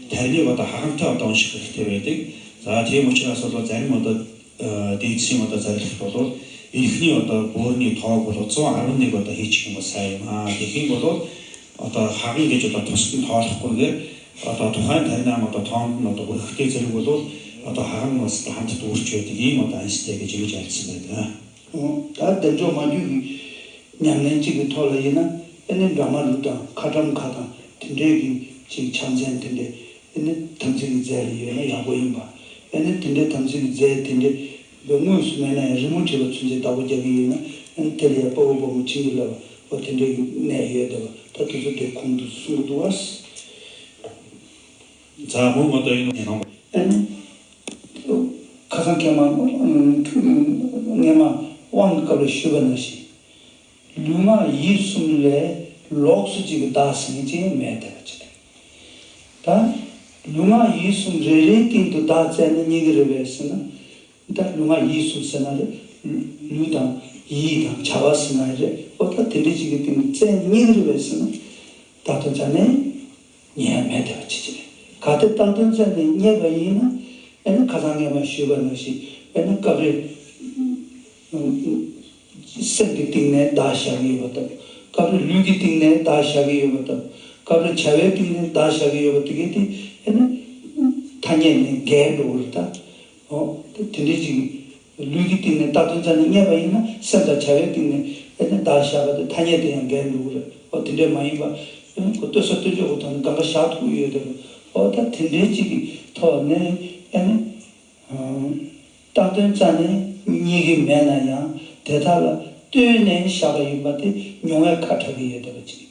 ཐར་ནི་བ་ད་ཧ་ཧང་ཐ་བ་ད་ཧོང་ཤི་ཁ་ཁི་ཐེ་བེ་ཏིག་ཛ་ཐེ་མོ་ཆི་ན་སོ་ལོ་ཛ་ནི་མོ་ད་ཨ་དེའི་ཚེ་མོ་ད་ཛ་རི་ལྷི་བ་ལོ། ཨི་ལྷི་ནི་བ་ད་བོ་ནི་ཐོ་བ་ལོ། ཙོ་ཨ་རུ་ནི་བ་ད་ཧི་ཆི་མོ་ས་ཡི་མ་དེ་ཧིང་བ་ལོ། ཨ་ད་ཧ་ཧང་གི་ཅོ་ད་ཐོ་སི་ཐོ་ལྷག་གོ་གེ་ཨ་ད་ཐོ་ཧན་ཐར་ན་མོ་ད་ཐོང་མོ་ད་བོ་ཧི་ཏེ་ཛ་རི་བ་ལོ། ཨ་ད་ཧ་ཧང་མོ་སི་ད་ཧན་ཐ་དུ་ཅོ་དེ་གི་མོ་ད་ཨན་སི་ཏེ་གི་ཅི་གི་ཅ་ལི་སི་མེ་ད། ད་བདེ་མཆོག་མ་རྒྱུད་ཀྱི་ཉམས་ལེན་གཅིག་གི་ཐོག་ལ་ཡིན་ན། ཨེ་ནི་འདྲ་མ་རུ་དང་ཁ་ཊྭཱཾ་ཁ་དང་དེ་འདྲའི་གི་ཅིག་ཕྱག་མཚན་དེ་འདྲའི་ཨེ་ནི་དམ་ཚིག་གི་རྫས་ལ་ཡོད་ན་ཡག་པོ་ཡིན་པ། ཨེ་ནི་དེ་འདྲའི་དམ་ཚིག་གི་རྫས་དེ་འདྲའི་དངོས་སུ་མེད་ན་ཡང་རི་མོ་བྲིས་པ་ཚུན་ཆད་བདག་པོ་རྒྱག་གི་ཡོད་ན། ཨེ་ནི་དེ་ལ་ཡང་དཔའ་བོ་དཔའ་མོ་བྱིན་གྱིས་བརླབས་པ་དེ་འདྲའི་གི་གནས་ཡོད་བསྡད་པ། ད་དེ་ཚོ་དེ་གོང་དུ་གསུང་གི་འདུག་བ། ཛ་མོ་ང་ད་ཡིན་ནོ་ཡིན་ནོ། ཨེ་ནི། ཁ་སང་སྔས་མ་སྔས་མ་དབང་གི་སྐབས་ལ་ཞུས་པ་ནང་བཞིན། ལུས་ངག་ཡིད་གསུམ་ལས་ལོགས་སུ་གཅིག་གི་བདག་ཟེར་མཁན་ཅིག་མེད་བསྡད་པ་ཅིག་དང་། ད་ལུས་ངག་ཡིད་གསུམ་རེ་རེའི་སྟེང་དུ་བདག་བཙལ་ན་རྙེད་ཀྱི་རེད་པས་ཟེར་ན། ད་ལུས་ངག་ཡིད་གསུམ་ཟེར་ན་རེད། ལུས་དང་ཡིད་དང་བྱ་བ་ཟེར་ན་རེད། ཨོ་ད་དེ་འདྲ་ཅིག་གི་སྟེང་དུ་བཙལ་ན་རྙེད་ཀྱི་རེད་པས་ཟེར་ན། ད་ལྟ་ཅང་ནས། ཉན་ཡ་མེད་བསྡད་པ་ཅིག་ཅིག་རེད། གལ་ཏེ་བཏང་དོན་བཙལ་ནས་རྙེད་པ་ཡིན་ན། ཨེ་ནི་ཁ་སང་སྔས་མ་ཞུས་པ་ནང་བཞིན། ཨེ་ནི་སྐབས་རེ་སེམས་ཀྱི་སྟེང་ནས་བདག་བཞག་གི་ཡོད་པ་དང་། སྐབས་རེ་ལུས་ཀྱི་སྟེང་ནས་བདག་བཞག་གི་ཡོད་པ་དང་། སྐབས་རེ་བྱ་བའི་སྟེང་ནས་བདག་བཞག་གི་ཡོད་པ་དེ་གས་དེ་ཨེ་ནི་ཐ་སྙད་ནས་འགལ་འགྲོ་གི་རེད་ད། འོ་དེ་འདྲ་ཅིག་ལུས་ཀྱི་སྟེང་ནས་བཏགས་དོན་རྩ་ནས་རྙེད་པ་ཡིན་ན་སེམས་དང་བྱ་བའི་སྟེང་ནས་ཨེ་ནི་བདག་བཞག་པ་དེ་ཐ་སྙད་དེ་ཡང་འགལ་འགྲོ་གི་རེད། འོ་དེ་འདྲས་མ་ཡིན་པ། ཨེ་ནི་ཁོ་ལྟོས་ས་ལྟོས་འཇོག་གི་ཐོག་ནས་གང་ག་བཞག་ཐུབ་ཀྱི་ཡོད་དེ་རེད། འོ་ད་དེ་འདྲས་ཅིག་གི་ཐོག་ནས་ཨེ་ནི། བཏགས་དོན་རྩ་ནས་རྙེད་ཀྱི་མེད་ན་ཡང་དེ་དག་ལ་ལྟོས་ནས་བཞག་པ་ཡིན་པ་དེ་མྱོང་བས་ཁ་གྲག་གི་ཡོད་བསྡད་པ་ཅིག་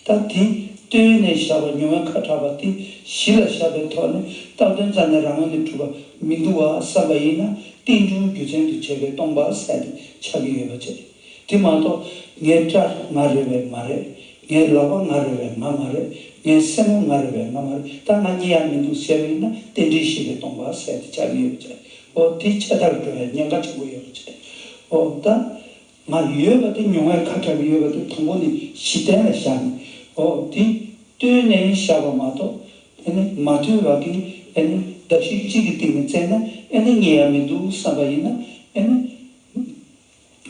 ད་དེ་ལྟོས་ནས་བཞག་པ་མྱོང་བས་ཁ་གྲག་པ་དེ་གཞི་ལ་བཞག་པའི་ཐོག་ནས་བཏགས་དོན་རྩ་ནས་རང་ངོས་ནས་གྲུབ་པ་མི་འདུག་བ་བསམ་པ་ཡིན་ན། རྟེན་འབྱུང་རྒྱུ་མཚན་དུ་བྱས་པའི་སྟོང་པ་ཟེར་ཏེ་ཆགས་ཀྱི་ཡོད་པ་བྱས། དེ་མ་གཏོགས་ངའི་སྐྲ་ང་རེད་པས་མ་རེད། ངའི་ལག་པ་ང་རེད་པས་ང་མ་རེད། ངའི་སེན་མོ་ང་རེད་པས་ང་མ་རེད། ད་ང་རྙེད་ཡ་མི་འདུག་ཟེར་བ་ཡིན་ན་རྟེན་འབྲེལ་ཤེས་པའི་སྟོང་པ་ཟེར་ཏེ་ཆགས་ཀྱི་ཡོད་པ་བྱས། འོ་དེ་ཆད་ལྟར་འགྲོ་བའི་ཉེན་ཁ་ཆེན་པོ་ཡོད་པ་བྱས། འོ་ད་ང་ཡོད་པ་དེ་མྱོང་བས་ཁ་གྲག་གི་ཡོད་པ་དེ་དང་པོ་ནས་གཞི་རྟེན་ལ་བཞག་ནས། འོ་དེ་ལྟོས་ནས་བཞག་པ་མ་གཏོགས་ཨེ་ནི་མ་ལྟོས་པ་གི་ཨེ་ནི་གདགས་གཞི་གཅིག་གི་སྟེང་ནས་བཙལ་ན་ཨེ་ནི་རྙེད་ཡ་མི་འདུག་བསམ་པ་ཡིན་ན་ཨེ་ནི།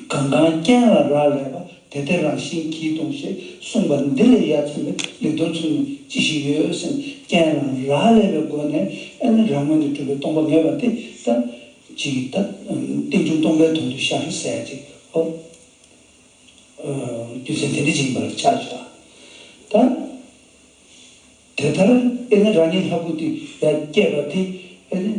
གང་གང་རྐྱེན་ལ་རག་ལས་པ་དེ་དེ་རང་བཞིན་གྱིས་སྟོང་ཞེས་གསུངས་པ་འདི་ལས་ཡ་མཚན་པའི་ལེགས་མཐོང་ཚུལ་ནི་ཅི་ཞིག་ཡོད་ཟེར་ན། རྐྱེན་ལ་རག་ལས་པའི་སྒོ་ནས་ཨ་ནི་རང་ངོས་ནས་གྲུབ་པའི་སྟོང་པ་ངེས་པ་དེ་ད་ཅིག་ད་རྟེན་འབྱུང་སྟོང་པའི་དོན་དུ་ཤར་ཟེར་ཅིག་ཨོ། རྒྱུ་མཚན་དེ་འདྲ་ཅིག་ཡིན་པར་ཆགས་བཞག་ད། དེ་ལྟར་ཨེ་ནི་རང་ཉིད་ལྷ་སྐུ་དེ་ཡར་སྐྱེས་པ་དེ་ཨེ་ནི་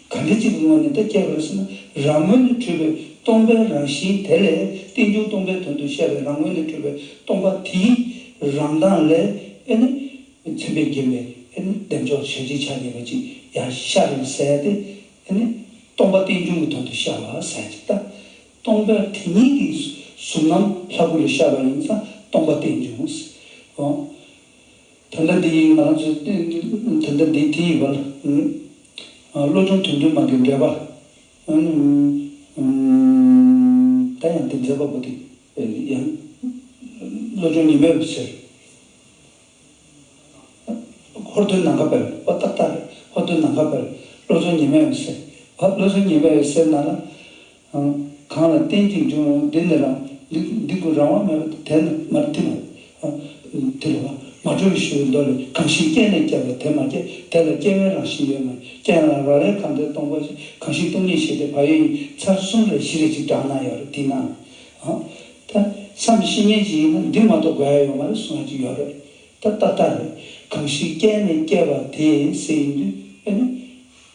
ག་འདྲ་ཅིག་གི་ངོས་ནས་ད་སྐྱེས་པ་རེད་ཟེར་ན། རང་ངོས་ནས་གྲུབ་པའི་སྟོང་པའི་རང་བཞིན་དེ་ལས་རྟེན་འབྱུང་སྟོང་པའི་དོན་དུ་ཤར་བའི་རང་ངོས་ནས་གྲུབ་པའི་སྟོང་པ་དེའི་རང་མདངས་ལས་ཨེ་ནི་མཚན་དཔེ་བརྒྱན་པའི་ཨེ་ནི་བདེ་མཆོག་ཞལ་གཅིག་ཕྱག་གཉིས་པ་ཅིག་ཡར་ཤར་རེད་ཟེར་ཏེ། ཨེ་ནི་སྟོང་པ་རྟེན་འབྱུང་གི་དོན་དུ་ཤར་བ་ཟེར་ཅིག་ད་སྟོང་པ་དེ་ཉིད་ཀྱི་གཟུགས་རྣམ་ལྷ་སྐུ་ལ་ཤར་བ་ཡིན་ཙང་སྟོང་པ་རྟེན་འབྱུང་ཟེར། འོ། ད་ལྟ་འདི་ང་རང་ཚོ་ད་ལྟ་འདི་དེ་ཡིན་པ་ལ། བློ་སྦྱོང་དོན་བདུན་མ་གི་འགྲེལ་པ། ད་ཡང་དེ་མཛད་པ་པོ་དེ་ཡང་བློ་སྦྱོང་ཉི་མའི་འོད་ཟེར། ཧོར་སྟོན་ནམ་མཁའ་དཔལ། ཨོ་ཏག་ཏག་རེད། ཧོར་སྟོན་ནམ་མཁའ་དཔལ། བློ་སྦྱོང་ཉི་མའི་འོད་ཟེར། ཨ་བློ་སྦྱོང་ཉི་མའི་འོད་ཟེར་ནང་ལ། གང་ལ་རྟེན་ཅིང་འབྱུང་འདི་ནི་རང་། འདི་འདི་ཀུན་རང་དབང་མེད་པ་དེ་ནི་མར་ཐིམ་པ། དེ་ལ་མ་གྲུབ་ཞུ་བའི་མདོ་ལས། གང་ཞིག་རྐྱེན་ལས་སྐྱེས་པ་དེ་མ་སྐྱེས། དེ་ལ་སྐྱེ་བའི་རང་བཞིན་ཡོད་མ་ཡིན། རྐྱེན་ལ་རག་ལས་གང་དེས་སྟོང་པ་ཞིག་གང་ཞིག་སྟོང་ཉིད་ཞེས་དེ་བག་ཡོད་ཡིན། ཚར་གསུམ་རེ་བཞི་རེ་ཅིག་བགྲངས་ན་ཡོད་རེད་དེ་ནང་། ད་བསམ་ཤེས་མཁན་ཅིག་ཡིན་ན་འདི་མ་གཏོགས་དགོས་ཡ་ཡོད་མ་རེད་གསུང་ཡ་ཅིག་ཡོད་རེད། ད་ཏག་ཏག་རེད། གང་ཞིག་རྐྱེན་ལས་སྐྱེས་པ་དེ་ཟེར་ཡིན་དུས་ཨེ་ནི།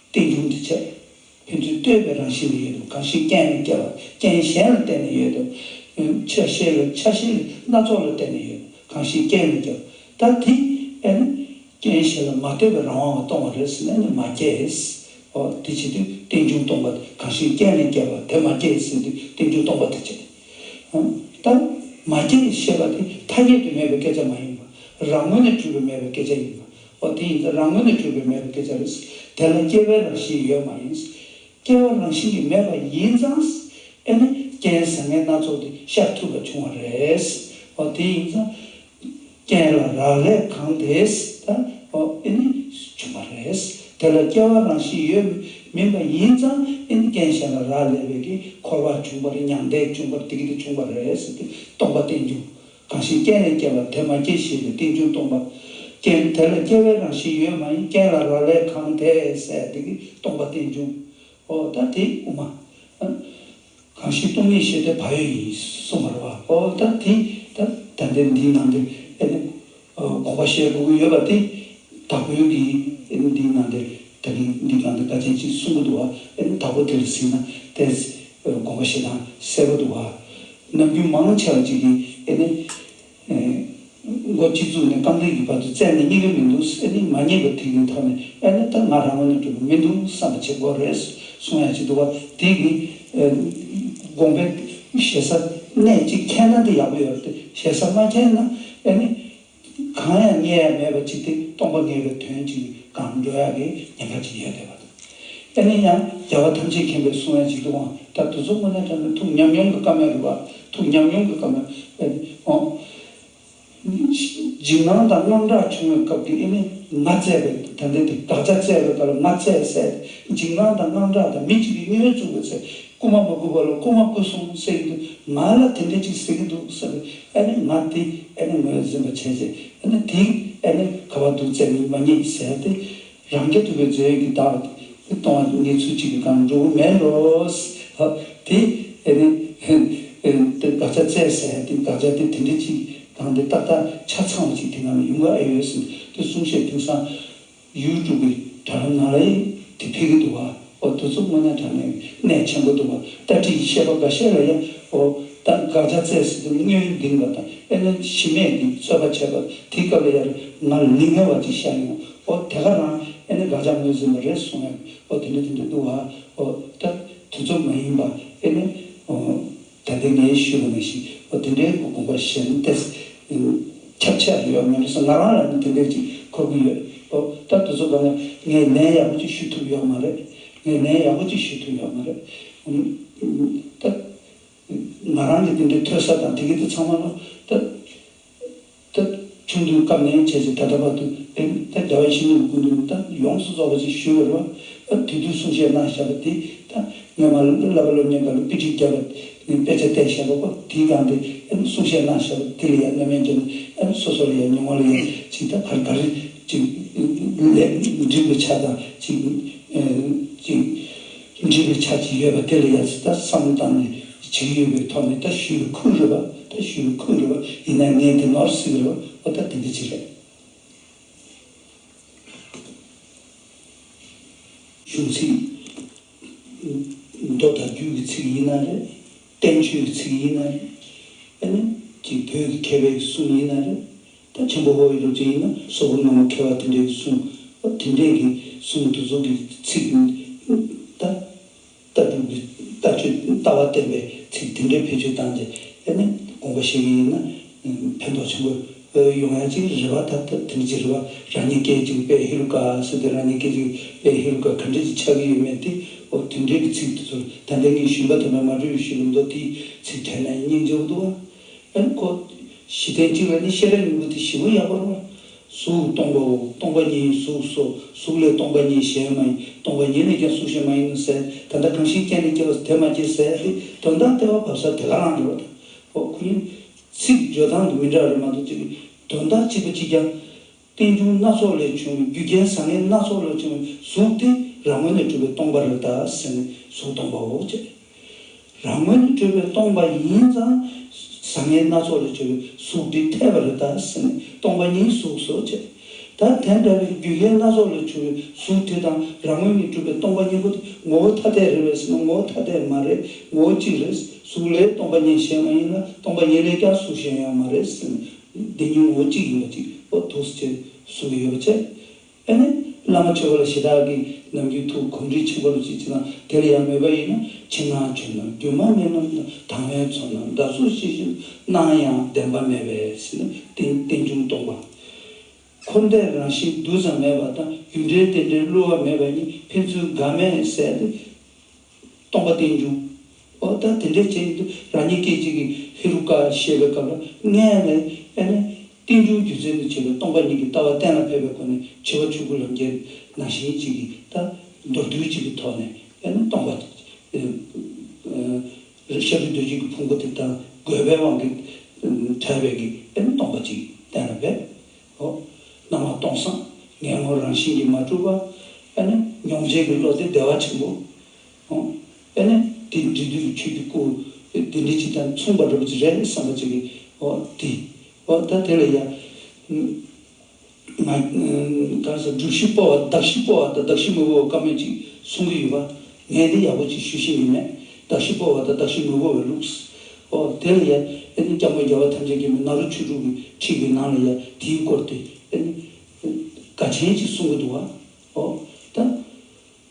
རྟེན་འབྱུང་དུ་བྱས། ཕན་ཚུན་ལྟོས་པའི་རང་བཞིན་ལ་ཡོད་དོ། གང་ཞིག་རྐྱེན་ལས་སྐྱེས་པ་རྐྱེན་གཞན་ལ་བརྟེན་ནས་ཡོད་དོ། ཆ་ཤས་ལ་ཆ་ཤས་ལ་སྣ་ཚོགས་ལ་བརྟེན་ནས་ཡོད་དོ། གང་ཞིག་རྐྱེན་ལས་སྐྱེས་པ་ད་དེ་ཨེ་ནི། རྐྱེན་གཞན་ལ་མ་ལྟོས་པའི་རང་དབང་ལ་སྟོང་བ་རེད་ཟེར་ན་ནི་མ་སྐྱེས། འོ་དེ་བྱེད་དུས་རྟེན་འབྱུང་སྟོང་པ་གང་ཞིག་རྐྱེན་ལས་སྐྱེས་པ་དེ་མ་སྐྱེས་ཟེར་དུས་རྟེན་འབྱུང་སྟོང་པ་དེ་བྱེད། ད་མ་སྐྱེས་ཞེས་པ་དེ་ཐ་སྙད་དུ་མེད་པའི་སྐད་ཆ་མ་ཡིན་པ། རང་ངོས་ནས་གྲུབ་པའི་མེད་པའི་སྐད་ཆ་ཡིན་པ། འོ་དེ་ཡིན་ཙང་རང་ངོས་ནས་གྲུབ་པའི་མེད་པའི་སྐད་ཆ་རེད། དེ་ལ་སྐྱེ་བའི་རང་བཞིན་ཡོད་མ་ཡིན། སྐྱེ་བ་རང་བཞིན་གྱིས་མེད་པ་ཡིན་ཙང་། ཨེ་ནི་རྐྱེན་བཟང་ངན་སྣ་ཚོགས་དེ་ཤར་ཐུབ་པ་བྱུང་བ་རེད། འོ་དེ་ཡིན་ཙང་། རྐྱེན་ལ་རག་ལས་གང་དེས་ད་འོ་ཨེ་ནི་བྱུང་བ་རེད། དེ་ལ་སྐྱེ་བ་རང་བཞིན་ཡོད་མིན་པ་ཡིན་ཙང་ཨེ་ནི་རྐྱེན་གཞན་ལ་རག་ལས་པའི་གི་འཁོར་བ་བྱུང་བ་རེད། མྱང་འདས་བྱུང་བ་རེད། དེ་གི་དེ་བྱུང་བ་རེད་ཟེར་ཏེ་སྟོང་པ་རྟེན་འབྱུང་། གང་ཞིག་རྐྱེན་ལས་སྐྱེས་པ་དེ་མ་སྐྱེས་ཞེས་པའི་རྟེན་འབྱུང་སྟོང་པ། རྐྱེན་དེ་ལ་སྐྱེ་བའི་རང་བཞིན་ཡོད་མ་ཡིན། རྐྱེན་ལ་རག་ལས་གང་དེས་ཟེར་དེ་གི་སྟོང་པ་རྟེན་འབྱུང་། འོ་ད་དེ་དབུ་མ། གང་ཞིག་སྟོང་ཉིད་ཞེས་དེ་བག་ཡོད་ཡིན་གསུངས་པ་རེད་བ། འོ་ད་དེ་ད་ད་ལྟའི་འདིའི་ནང་དུ་ཨེ་ནི་དགོངས་པ་བཞེས་དགོས་ཀྱི་ཡོད་པ་དེ་དྭགས་པོའི་གི་ཨེ་ནི་འདིའི་ནང་དུ་ད་གིན་འདིའི་ནང་དུ་དཀའ་ཆེན་གཅིག་གསུང་གི་འདུག་བ། ཨེ་ནི་དྭགས་པོ་དེ་ལ་གཟིགས་ན་དེ་དགོངས་པ་བཞེས་སྟངས་གསལ་པོ་འདུག་བ། ནམ་རྒྱུན་མང་ཆེ་བ་ཅིག་གིས་ཨེ་ནི། མགོ་སྤྱི་གཙུག་ནས་རྐང་མཐིལ་གྱི་བར་དུ་བཙལ་ནས་རྙེད་ཀྱི་མི་འདུག་ཨེ་ནི་མ་རྙེད་པ་དེ་གི་ཐོག་ནས་ཨེ་ནི་ད་ང་རང་ངོས་ནས་གྲུབ་པ་མི་འདུག་བསམ་པ་བྱེད་དགོས་རེད་གསུང་ཡ་ཅིག་འདུག་བ། དེ་གི་དགོངས་པའི་ཞེ་ས་གནད་ཅིག་མཁྱེན་ན་དེ་ཡག་པོ་ཡོད་རེད་དེ། ཞེ་ས་མ་མཁྱེན་ན་ཨེ་ནི་གང་ཡང་རྙེད་ཡ་མེད་པ་ཅིག་དེ་སྟོང་པ་ངེས་པའི་དོན་ཅིག་གང་འགྲོ་ཡ་གི་ཉེན་ཁ་ཅིག་ཡོད་བསྡད་པ་དང་། ཨེ་ནི་ཡང་རྒྱལ་བ་ཐམས་ཅད་མཁྱེན་པས་གསུང་ཡ་ཅིག་འདུག་ཨང་། ད་དེ་ཚོ་དངོས་གནས་དྲང་གནས་ཐུགས་ཉམས་མྱོང་གི་བཀའ་མོལ་རེད་བ། ཐུགས་ཉམས་མྱོང་གི་བཀའ་མོལ་ཨེ་ནི་ཨོ། འཇིགས་སྣང་དང་དངངས་སྐྲག་བྱུང་བའི་སྐབས་ཀྱི་ཨེ་ནི་ང་བཙལ་བའི་ད་ལྟའི་དེ་དགག་བྱ་བཙལ་བའི་སྐབས་ལ་ང་བཙལ་ཟེར། འཇིགས་སྣང་དང་དངངས་སྐྲག་དང་མི་གཅིག་གིས་བསྙོན་བཙུགས་པ་ཟེར། རྐུ་མ་མ་རྐུ་བ་ལ་རྐུ་མ་རྐུ་སོང་ཟེར་གྱི་འདུག་ང་ལ་དེ་འདྲ་ཅིག་ཟེར་གྱི་འདུག་ཟེར་བས་ཨེ་ནི་ང་དེ་ཨེ་ནི་ངོས་འཛིན་པ་བྱས་རྗེས་ཨེ་ནི་དེ་ཨེ་ནི་ག་བ་འདུག་བཙལ་ནས་མ་རྙེད་ཟེར་ཏེ་རང་རྐྱ་ཐུབ་པའི་རྫས་ཀྱི་བདག་གཏོང་བ་གནས་ཚུལ་གཅིག་གི་སྒང་འགྲོ་གི་མེད་འགྲོ། ཧ། དེ་ཨེ་ནི་ཨེ་དགག་བྱ་བཙལ་ཟེར་དེ་དགག་བྱ་དེ་དེ་འདྲ་གཅིག་སྒང་དེ་ཏག་ཏག་ཆ་ཚང་བ་ཅིག་དེ་སྒང་ལ་ཡོང་གི་ཨེ་ཡོད་ཟེར་དེ་གསུང་བཤད། དེང་སང་ཡུ་ཊུབ་གི་དྲ་ལམ་ནང་ལ་དེ་ཕེབས་ཀྱི་འདུག་བ། ཨོ་དེ་ཚོ་དངོས་གནས་དྲང་གནས་གནད་ཆེན་པོ་འདུག་བ། ལྟ་ཁྲིད་ཀྱི་བཤད་པ་འགའ་ཤས་ལ་ཡང་ཨོ་ད་དགག་བྱ་བཙལ་ཟེར་དེ་སྔོན་འདིང་བ་དང་ཨེ་ནི་གཞི་མེད་ཀྱི་རྩོད་པ་བྱས་པ་དེའི་སྐབས་ལ་ཡང་ང་ལ་ལིང་ངེ་བ་ཅིག་ཤར་ཡོང་། ཨོ་དེ་ག་རང་ཨེ་ནི་དགག་བྱ་ངོས་ཟིན་པ་རེད་གསུང་ཡ། ཨོ་དེ་འདྲ་དེ་འདྲ་འདུག་བ། ཨོ་ད་དེ་ཚོ་མ་ཡིན་པ་ཨེ་ནི་ཨོ། ད་ལྟའི་ངས་ཞུས་པ་ནང་བཞིན་ཨོ་དེ་འདྲའི་དགོངས་པ་གཞན་ཏོག་ཙམ་ཁྱབ་ཆེ་ཡོད་མེད་ཟེར། ང་རང་ལ་ནི་དེ་འདྲ་ཅིག་འཁོར་གྱི་ཡོད། ཨོ་ད་དེ་ཚོ་ག་ལ་ངས་ལན་ཡག་པོ་ཅིག་ཞུ་ཐུབ་ཡོད་མ་རེད། ངས་ལན་ཡག་པོ་ཅིག་ཞུ་ཐུབ་ཡོད་མ་རེད། ཨུམ། ད་ང་རང་གི་དེ་འདྲའི་ཐོས་ས་དང་དེ་གི་དེ་ཚང་མ་ལ་ད། ད་ཆུང་དུས་སྐབས་ནས་བྱས་ཚེ་ད་ལྟ་བར་དུ་ཨེ་ད་རྒྱལ་བ་ཡིད་བཞིན་ནོར་བུའི་སྐུ་མདུན་ད་ཡོངས་སུ་རྫོགས་པ་ཅིག་ཞུས་པ་རེད་བ། ཨ་དེ་དུས་གསུང་བཤད་གནང་བཞག་པ་དེ་ད་སྔོན་མ་བསླབ་པ་སློབ་གཉེར་ཁང་ལ་དཔེ་ཁྲིད་བརྒྱབ་པ་དཔེ་ཆ་བལྟས་བཞག་པ་ཁོ་དེའི་སྒང་དེ་ཨེ་གསུང་བཤད་གནང་བཞག་པ་དེ་ལ་ཡང་རྣམ་དབྱེ་འཇོག་ནས་ཨེ་སོ་སོ་ལ་ཡང་ཉོན་མོངས་ལ་ཡང་ཅིག་ད་ག་རེ་ག་རེ་ཅིག་ལས་འབྲིང་བའི་ཆ་དང་ཅིག་ཨེ་ཅིག་འབྲིང་བའི་ཆ་ཅིག་ཡོད་པ་དེ་ལ་ཡང་ཅིག་ད་བསམ་བློ་བཏང་ནས། བྱེད་ཀྱི་ཡོད་པའི་ཐོག་ནས་ད་ཞུས་པའི་ཁུངས་རེད་པ། ད་ཞུས་པའི་ཁུངས་རེད་པ། ཡིན་ན་ངས་འདི་ནོར་སྲིད་རེད་པ། ཨོ་ད་དེ་འདྲ་ཅིག་རེད། གཞུང་ཚིག་མདོ་དང་རྒྱུད་ཀྱི་ཚིག་ཡིན་ན་རེད། བསྟན་བཅོས་ཀྱི་ཚིག་ཡིན་ན་རེད། ཨ་ནི་ཅིག་བོད་ཀྱི་མཁས་པའི་གསུང་ཡིན་ན་རེད། ད་ཆེན་པོ་ཧོར་ཡུལ་ལུགས་ཅན་ཡིན་ན་སོག་པོ་སྔ་མོ་མཁས་པ་དེ་འདྲའི་གསུང་། ཨོ་དེ་འདྲའི་གི་གསུང་དེ་ཚོ་གི་ཚིག་ད། ལྟ་གྲུབ་ཀྱི་ལྟ་སྤྱོད་ལྟ་བ་བསྟན་པའི་ཚིག་དེ་འདྲའི་བེད་སྤྱོད་བཏང་རྗེས་ཨེ་ནི་དགོངས་པ་བཞེས་ཀྱི་ཡིན་ན་ཕན་ཐོགས་ཆེན་པོ་ཡོང་ཡ་ཅིག་རེད་བ། ད་ལྟ་དེ་འདྲ་ཅིག་རེད་བ། རང་ཉིད་སྐད་ཅིག་དཔེ་ཧེ་རུ་ཀ་ཟེར་ཏེ་རང་ཉིད་སྐད་ཅིག་དཔེ་ཧེ་རུ་ཀ་ག་འདྲ་ཅིག་ཆགས་ཀྱི་ཡོད་མེད་དེ། ཨོ་དེ་འདྲའི་གི་ཚིག་དེ་ཚོ་ད་ལྟ་ངས་ཞུས་པ་དེ་མ་མ་གྲུབ་ཞུས་པ་མདོ་དེའི་ཚིག་དྲན་ན་སྙིང་རྗེ་པོ་འདུག་བ། ཨེ་ནི་ཁོ་གཞི་རྟེན་གཅིག་ལ་ནི་ཤེས་རབ་སྙིང་པོ་དེ་ཞེ་པོ་ཡག་པོ་རེད་བ། གཟུགས་སྟོང་པའོ། སྟོང་པ་ཉིད་གཟུགས་སོ། གཟུགས་ལས་སྟོང་པ་ཉིད་གཞན་མ་ཡིན། སྟོང་པ་ཉིད་ལས་ཀྱང་གཟུགས་གཞན་མ་ཡིན་ནོ་ཟེར། ད་ལྟ་གང་ཞིག་རྐྱེན་ལས་སྐྱེ་བ་དེ་མ་སྐྱེས་ཟེར་ཏེ་དོན་དག་ལྟེ་བ་བབས་ས་དེ་ག་རང་རེད་བ། ད་ཁོ་ཁོ་ཡིན་ཚིག་བརྗོད་སྟངས་དེ་མི་འདྲ་རེད་མ་གཏོགས་ཅིག་དོན་དག་གཅིག་པ་གཅིག་རྐྱང་། རྟེན་འབྱུང་སྣ་ཚོགས་ལས་བྱུང་བའི་རྒྱུ་རྐྱེན་བཟང་ངན་སྣ་ཚོགས་ལས་བྱུང་བའི་གཟུགས་དེ་རང་ངོས་ནས་གྲུབ་པའི་སྟོང་པ་རེད་ད་ཟེར་ནས་གཟུགས་སྟོང་པའོ་ཅེས། རང་ངོས་ནས་གྲུབ་པའི་སྟོང་པ་ཡིན་ཙང་། བཟང་ངན་སྣ་ཚོགས་ལས་གྲུབ་པའི་གཟུགས་དེ་འཐད་པ་རེད་ད་ཟེར་ནས་སྟོང་པ་ཉིད་གཟུགས་སོ་ཅེས། ད་དེ་འདྲ་བའི་རྒྱུ་རྐྱེན་སྣ་ཚོགས་ལས་བྱུང་བའི་གཟུགས་དེ་དང་རང་ངོས་ནས་གྲུབ་པའི་སྟོང་པ་ཉིད་པོ་དེ་ངོ་བོ་ཐ་དད་རེད་པས་ཟེར་ན་ངོ་བོ་ཐ་དད་མ་རེད། ངོ་བོ་གཅིག་རེད། གཟུགས་ལས་སྟོང་པ་ཉིད་གཞན་མ་ཡིན་ལ་སྟོང་པ་ཉིད་ལས་ཀྱང་གཟུགས་གཞན་ཡང་མ་རེད་ཟེར་ནས་འདི་གཉིས་ངོ་བོ་གཅིག་ཡིན་པ་ཅིག་ཨོ་ཐུགས་སུ་ཆེ་གསུང་གི་ཡོད་པ་བྱས། ཨ་ནི་བླ་མ་ཆོས་པ་ལ་ཞེ་དྲག་གི་ནམ་རྒྱུན་ཐུགས་གོམས་འདྲིས་ཆེན་པོ་རུ་ཅིག་ཅི་ན་དེ་ལ་ཡང་མོས་པ་ཡིན་ན་ཕྱི་ནང་ཆོས་རྣམས་སྒྱུ་མ་མེད་རྣམས་དང་། དང་བའི་ཚོགས་རྣམས་བདག་སོགས་ཤེས་བཞིན་སྣང་ཡང་བདེན་པ་མེད་པས་ཟེར་ན་རྟེན་རྟེན་འབྱུང་སྟོང་པ། འཁོར་འདས་རང་བཞིན་རྡུལ་ཙམ་མེད་པ་དང་ཡུལ་འབྲེལ་རྟེན་འབྲེལ་བསླུ་བ་མེད་པ་ཉིད་ཕན་ཚུན་འགའ་མེད་ཟེར་ཏེ། སྟོང་པ་རྟེན་འབྱུང་། ཨོ་ད་དེ་འདྲའི་བྱས་ཡིན་དུས་རང་ཉིད་སྐད་ཅིག་གིས་ཧེ་རུ་ཀ་བཤད་པའི་སྐབས་ལ་སྔོན་ནས་ཨེ་ནི་རྟེན་འབྱུང་རྒྱུ་མཚན་དུ་བྱས་པའི་སྟོང་པ་ཉིད་ཀྱི་ལྟ་བ་གཏན་ལ་ཕེབས་པའི་སྒོ་ནས་བྱེ་བ་ཆུང་ཀུ་ལམ་ཁྱེར་ནང་བཞིན་ཅིག་གིས་ད་མདོར་བསྡུས་ཅིག་གི་ཐོག་ནས་ཨེ་ནི་སྟོང་པ། ཨེ་ཨེ་ཤཱ་རིའི་རྡོ་རྗེ་གི་ཕུང་པོ་དེ་དང་དགོས་པའི་དབང་གིས་བྲལ་བའི་གི་ཨེ་ནི་སྟོང་པ་ཅིག་གཏན་ལ་ཕེབས། ཨོ། སྣང་བ་སྟོང་སང་ངན་ངོ་རང་བཞིན་གྱིས་མ་གྲུབ་པ། ཨ་ནི་མྱོང་བྱེད་ཀྱི་བློ་དེ་བདེ་བ་ཆེན་པོ། ཨོ། ཨ་ནི་དེ་འབྲི་དུས་ཀྱི་ཆོས་ཀྱི་སྐུ་དེ་འདྲ་ཅིག་དང་མཚུངས་པ་འདྲ་པོ་ཅིག་རེད་བསམ་པ་ཅིག་གིས་ཨོ་དེ། ཨོ་ད་དེ་ལ་ཡ། ང་གང་ཟེར་སྒྲུབ་གཞི་སྤོང་བ་གདགས་གཞི་སྤོང་བ་དང་གདགས་གཞི་མི་སྤོང་བ་བཀའ་མོལ་ཅིག་གསུང་གི་ཡོད་པ། ངས་འདི་ཡག་པོ་ཅིག་ཞུ་ཤེས་ཀྱི་མེད། གདགས་གཞི་སྤོང་བ་དང་གདགས་གཞི་མི་སྤོང་བའི་ལུགས། ཨོ་དེ་ལ་ཡ་ཨེ་ནི་སྐྱབས་མགོན་རྒྱལ་བ་ཐམས་ཅད་མཁྱེན་པའི་ནཱ་རོ་ཆོས་དྲུག་གི་ཁྲིད་ཀྱི་ནང་ལ་ཡ་དེའི་སྐོར་དེ་ཨེ་ནི་དགའ་ཆེན་ཅིག་གསུང་གི་འདུག་བ། ཨོ་ད་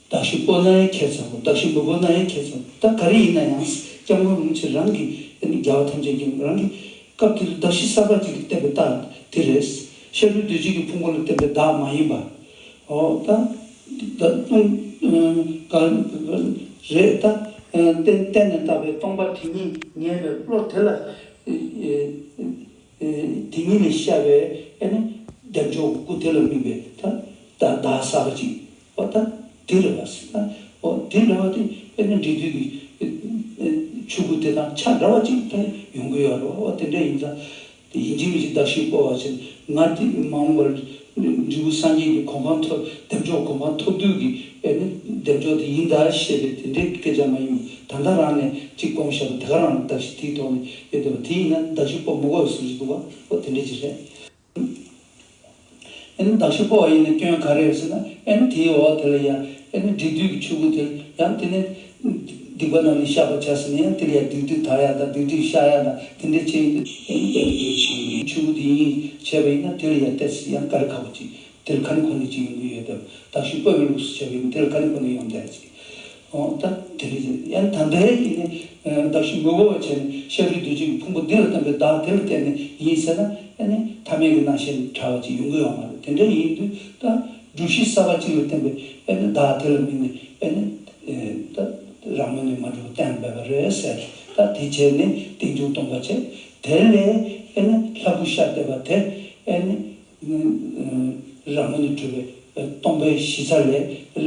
གདགས་གཞི་སྤོང་ན་ཡང་ཁྱད་མཚར་པོ་གདགས་གཞི་མི་སྤོང་ན་ཡང་ཁྱད་མཚར་པོ། ད་ག་རེ་ཡིན་ན་ཡང་སྐྱབས་མགོན་རིན་པོ་ཆེ་རང་གིས་ཨེ་ནི་རྒྱལ་བ་ཐམས་ཅད་མཁྱེན་པ་རང་གིས་སྐབས་དེར་གདགས་གཞི་གསར་པ་ཅིག་གིས་བསྟན་པའི་རྟགས་དེ་རེད། ཤཱ་རིའི་རྡོ་རྗེ་གི་ཕུང་པོ་ལ་བསྟན་པའི་བདག་མ་ཡིན་པ། ཨོ་ད། ད་ལྟུང་ག་རེད་ད། གཏན་གཏན་ནས་དག་པའི་སྟོང་པ་དེ་ཉིད་ངེས་པའི་བློ་དེ་ལ། དེ་ཉིད་ལས་ཤར་བའི་ཨེ་ནི་བདེ་མཆོག་སྐུ་དེ་ལ་དམིགས་པའི་ད་ད་བདག་གསར་པ་ཅིག་ཨོ་ད་དེ་རེད་བ་ཟེར་ན། ཨོ་དེ་འདྲ་བ་དེ་ཨེ་ནི་འབྲི་དུས་ཀྱི་ཆོས་སྐུ་དེ་དང་ཆ་འདྲ་བ་ཅིག་ད་ཡོང་གི་ཡོད་རེད་བ། ཨོ་དེ་འདྲ་ཡིན་ཙང་། ཡིན་གཅིག་མིན་གཅིག་གདགས་གཞི་སྤོབས་པ་བྱས་ནས་ང་དེ་མ་འོངས་པར་འབྲས་བུ་སངས་རྒྱས་ཀྱི་གོ་འཕང་ཐོབ། བདེ་མཆོག་གོ་འཕང་ཐོབ་དུས་ཀྱི་ཨེ་ནི་བདེ་མཆོག་དེ་ཡིན་ད་ཞེས་པའི་དེ་འདྲའི་སྐད་ཆ་མ་ཡིན་པ། ད་ལྟ་རང་ནས་གཅིག་སྤོང་བཞག་པ་དེ་ག་རང་ལ་གདགས་གཞི་དེའི་ཐོག་ནས་ཡོད་བསྡད་པ་དེ་ཡིན་ན་གདགས་གཞི་སྤོབས་མི་དགོས་པའི་བཟོ་ཞིག་འདུག་ག་འོ་དེ་འདྲ་ཅིག་རེད། ཨེ་ནི་གདགས་གཞི་སྤོབས་པ་ཡིན་ན་སྐྱོན་ག་རེ་རེད་ཟེར་ན། ཨེ་ནི་དེའི་འོག་དེ་ལ་ཡང་ཨེ་ནི་འབྲས་དུས་ཀྱི་ཆོས་སྐུ་དེ་ཡང་དེ་ནི་སྡིག་པ་རྣམས་ནི་བཤགས་པར་བྱ་ཟེར་ནས་ཡང་དེ་ལ་ཡང་སྡིག་སྒྲིབ་དག་ཡ་དང་སྡིག་སྒྲིབ་བཤགས་ཡ་དང་དེ་འདྲ་བྱས་ཡིན་དུས། ཨེ་ནི་དེ་ལ་ཡང་ཆོས་སྐུ་དེ་ཡིན་བྱས་པ་ཡིན་ན་དེ་ལ་ཡང་ཏོག་ཙམ་ཡང་དཀའ་ལས་ཁག་པོ་ཅིག་དེ་ལ་ཁ་ནས་ཁོ་ནས་ཅིག་ཡོང་གི་ཡོད་དམ། གདགས་གཞི་སྤོབས་པའི་ལུགས་སུ་བྱས་པ་ཡིན་ན་དེ་ལ་ཁ་ནས་ཁོ་ནས་ཡོང་བསྡད་ཅིག་འོ་ད་དེ་འདྲ་ཅིག་ཡང་ད་ལྟའི་ཡིན་ནི། གདགས་གཞི་མི་དགོས་པ་བྱས་ནས་ཤཱ་རིའི་གདུལ་བྱའི་ཕུང་པོ་འདི་ལ་བརྟེན་པའི་བདག་དེ་ལ་བརྟེན་ནས་ཡིན་ཟེར་ན། ཨ་ནི་ཐ་མལ་གྱི་སྣང་ཤས་བྲལ་བ་ཅིག་ཡོང་གི་ཡོད་མ་རེད། དེ་འདྲ་ཡིན་དུས་ད་སྒྲུབ་གཞི་གསར་པ་ཅིག་ལ་བརྟེན་པའི་ཨ་ནི་བདག་དེ་ལ་དམིགས་ནས་ཨ་ནི་ད་རང་ངོས་ནས་མ་གྲུབ་བསྟན་པ་རེད་ཟེར། ད་དེ་བྱས་ནས་རྟེན་འབྱུང་སྟོང་པ་བྱས། དེ་ལས་ཨ་ནི་ལྷ་སྐུ་ཤར་བསྡད་པ་དེ་ཨ་ནི། རང་ངོས་ནས་གྲུབ་པའི་སྟོང་པའི་གཞི་རྩ་ལས་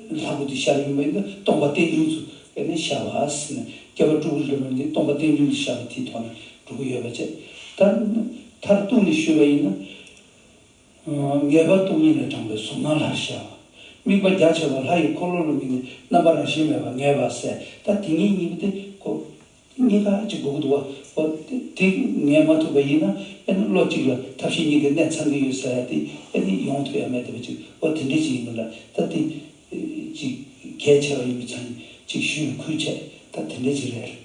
ལྷ་སྐུ་དེ་ཤར་ཡོང་བ་ཡིན་ན་སྟོང་པ་རྟེན་འབྱུང་ཚུལ་ཨེ་ནས་ཤར་བ་ཟེར་ནས། བསྐལ་པ་སྤྲུལ་སྐུ་ལ་ལོན་ཏེ་སྟོང་པ་རྟེན་འབྱུང་དུ་ཤར་བ་དེའི་ཐོག་ནས་འགྲོ་གི་ཡོད་པ་བྱས། ད་མཐར་གཏུགས་ནས་ཞུས་པ་ཡིན་ན། ངེས་པ་སྟོང་ཉིད་ལས་དྲངས་པའི་གཟུགས་སྣང་ལྷར་ཤར་བ། དམིགས་པ་རྒྱ་ཆེ་བ་ལྷ་ཡི་འཁོར་ལོ་ལ་དམིགས་ནས་རྣམ་པ་རང་བཞིན་མེད་པ་ངེས་པ་ཟེར། ད་དེ་གཉིས་གཉིས་པོ་དེ་ཁོ། གཉིས་ཀ་གཅིག་དགོས་ཀྱི་འདུག་བ། འོ་དེ་དེ་ངེས་མ་ཐུབ་པ་ཡིན་ན་ཨེ་ནི་བློ་གཅིག་ལ་ཐབས་ཤེས་གཉིས་ཀའི་གནད་ཚང་གི་ཡོད་ཟེར་ཡ་དེ་ཨེ་ནི་ཡོང་ཐུབ་ཡ་མེད་བསྡད་པ་ཅིག་འོ་དེ་འདྲ་ཅིག་ཡིན་པ་འདྲ། ད་དེ་ཅིག་གལ་ཆེ་བ་ཡིན་པའི་ཚང་ཅིག་ཞུས་པའི་ཁུལ་བྱས། ད་དེ་འདྲ་ཅིག་རེད།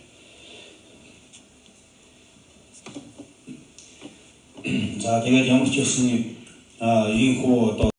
ཛ་དེ་ག་རྒྱ་མོ་སྐྱོ་སྲིད་ནི་ཡིན་ཁོ་ཏོ།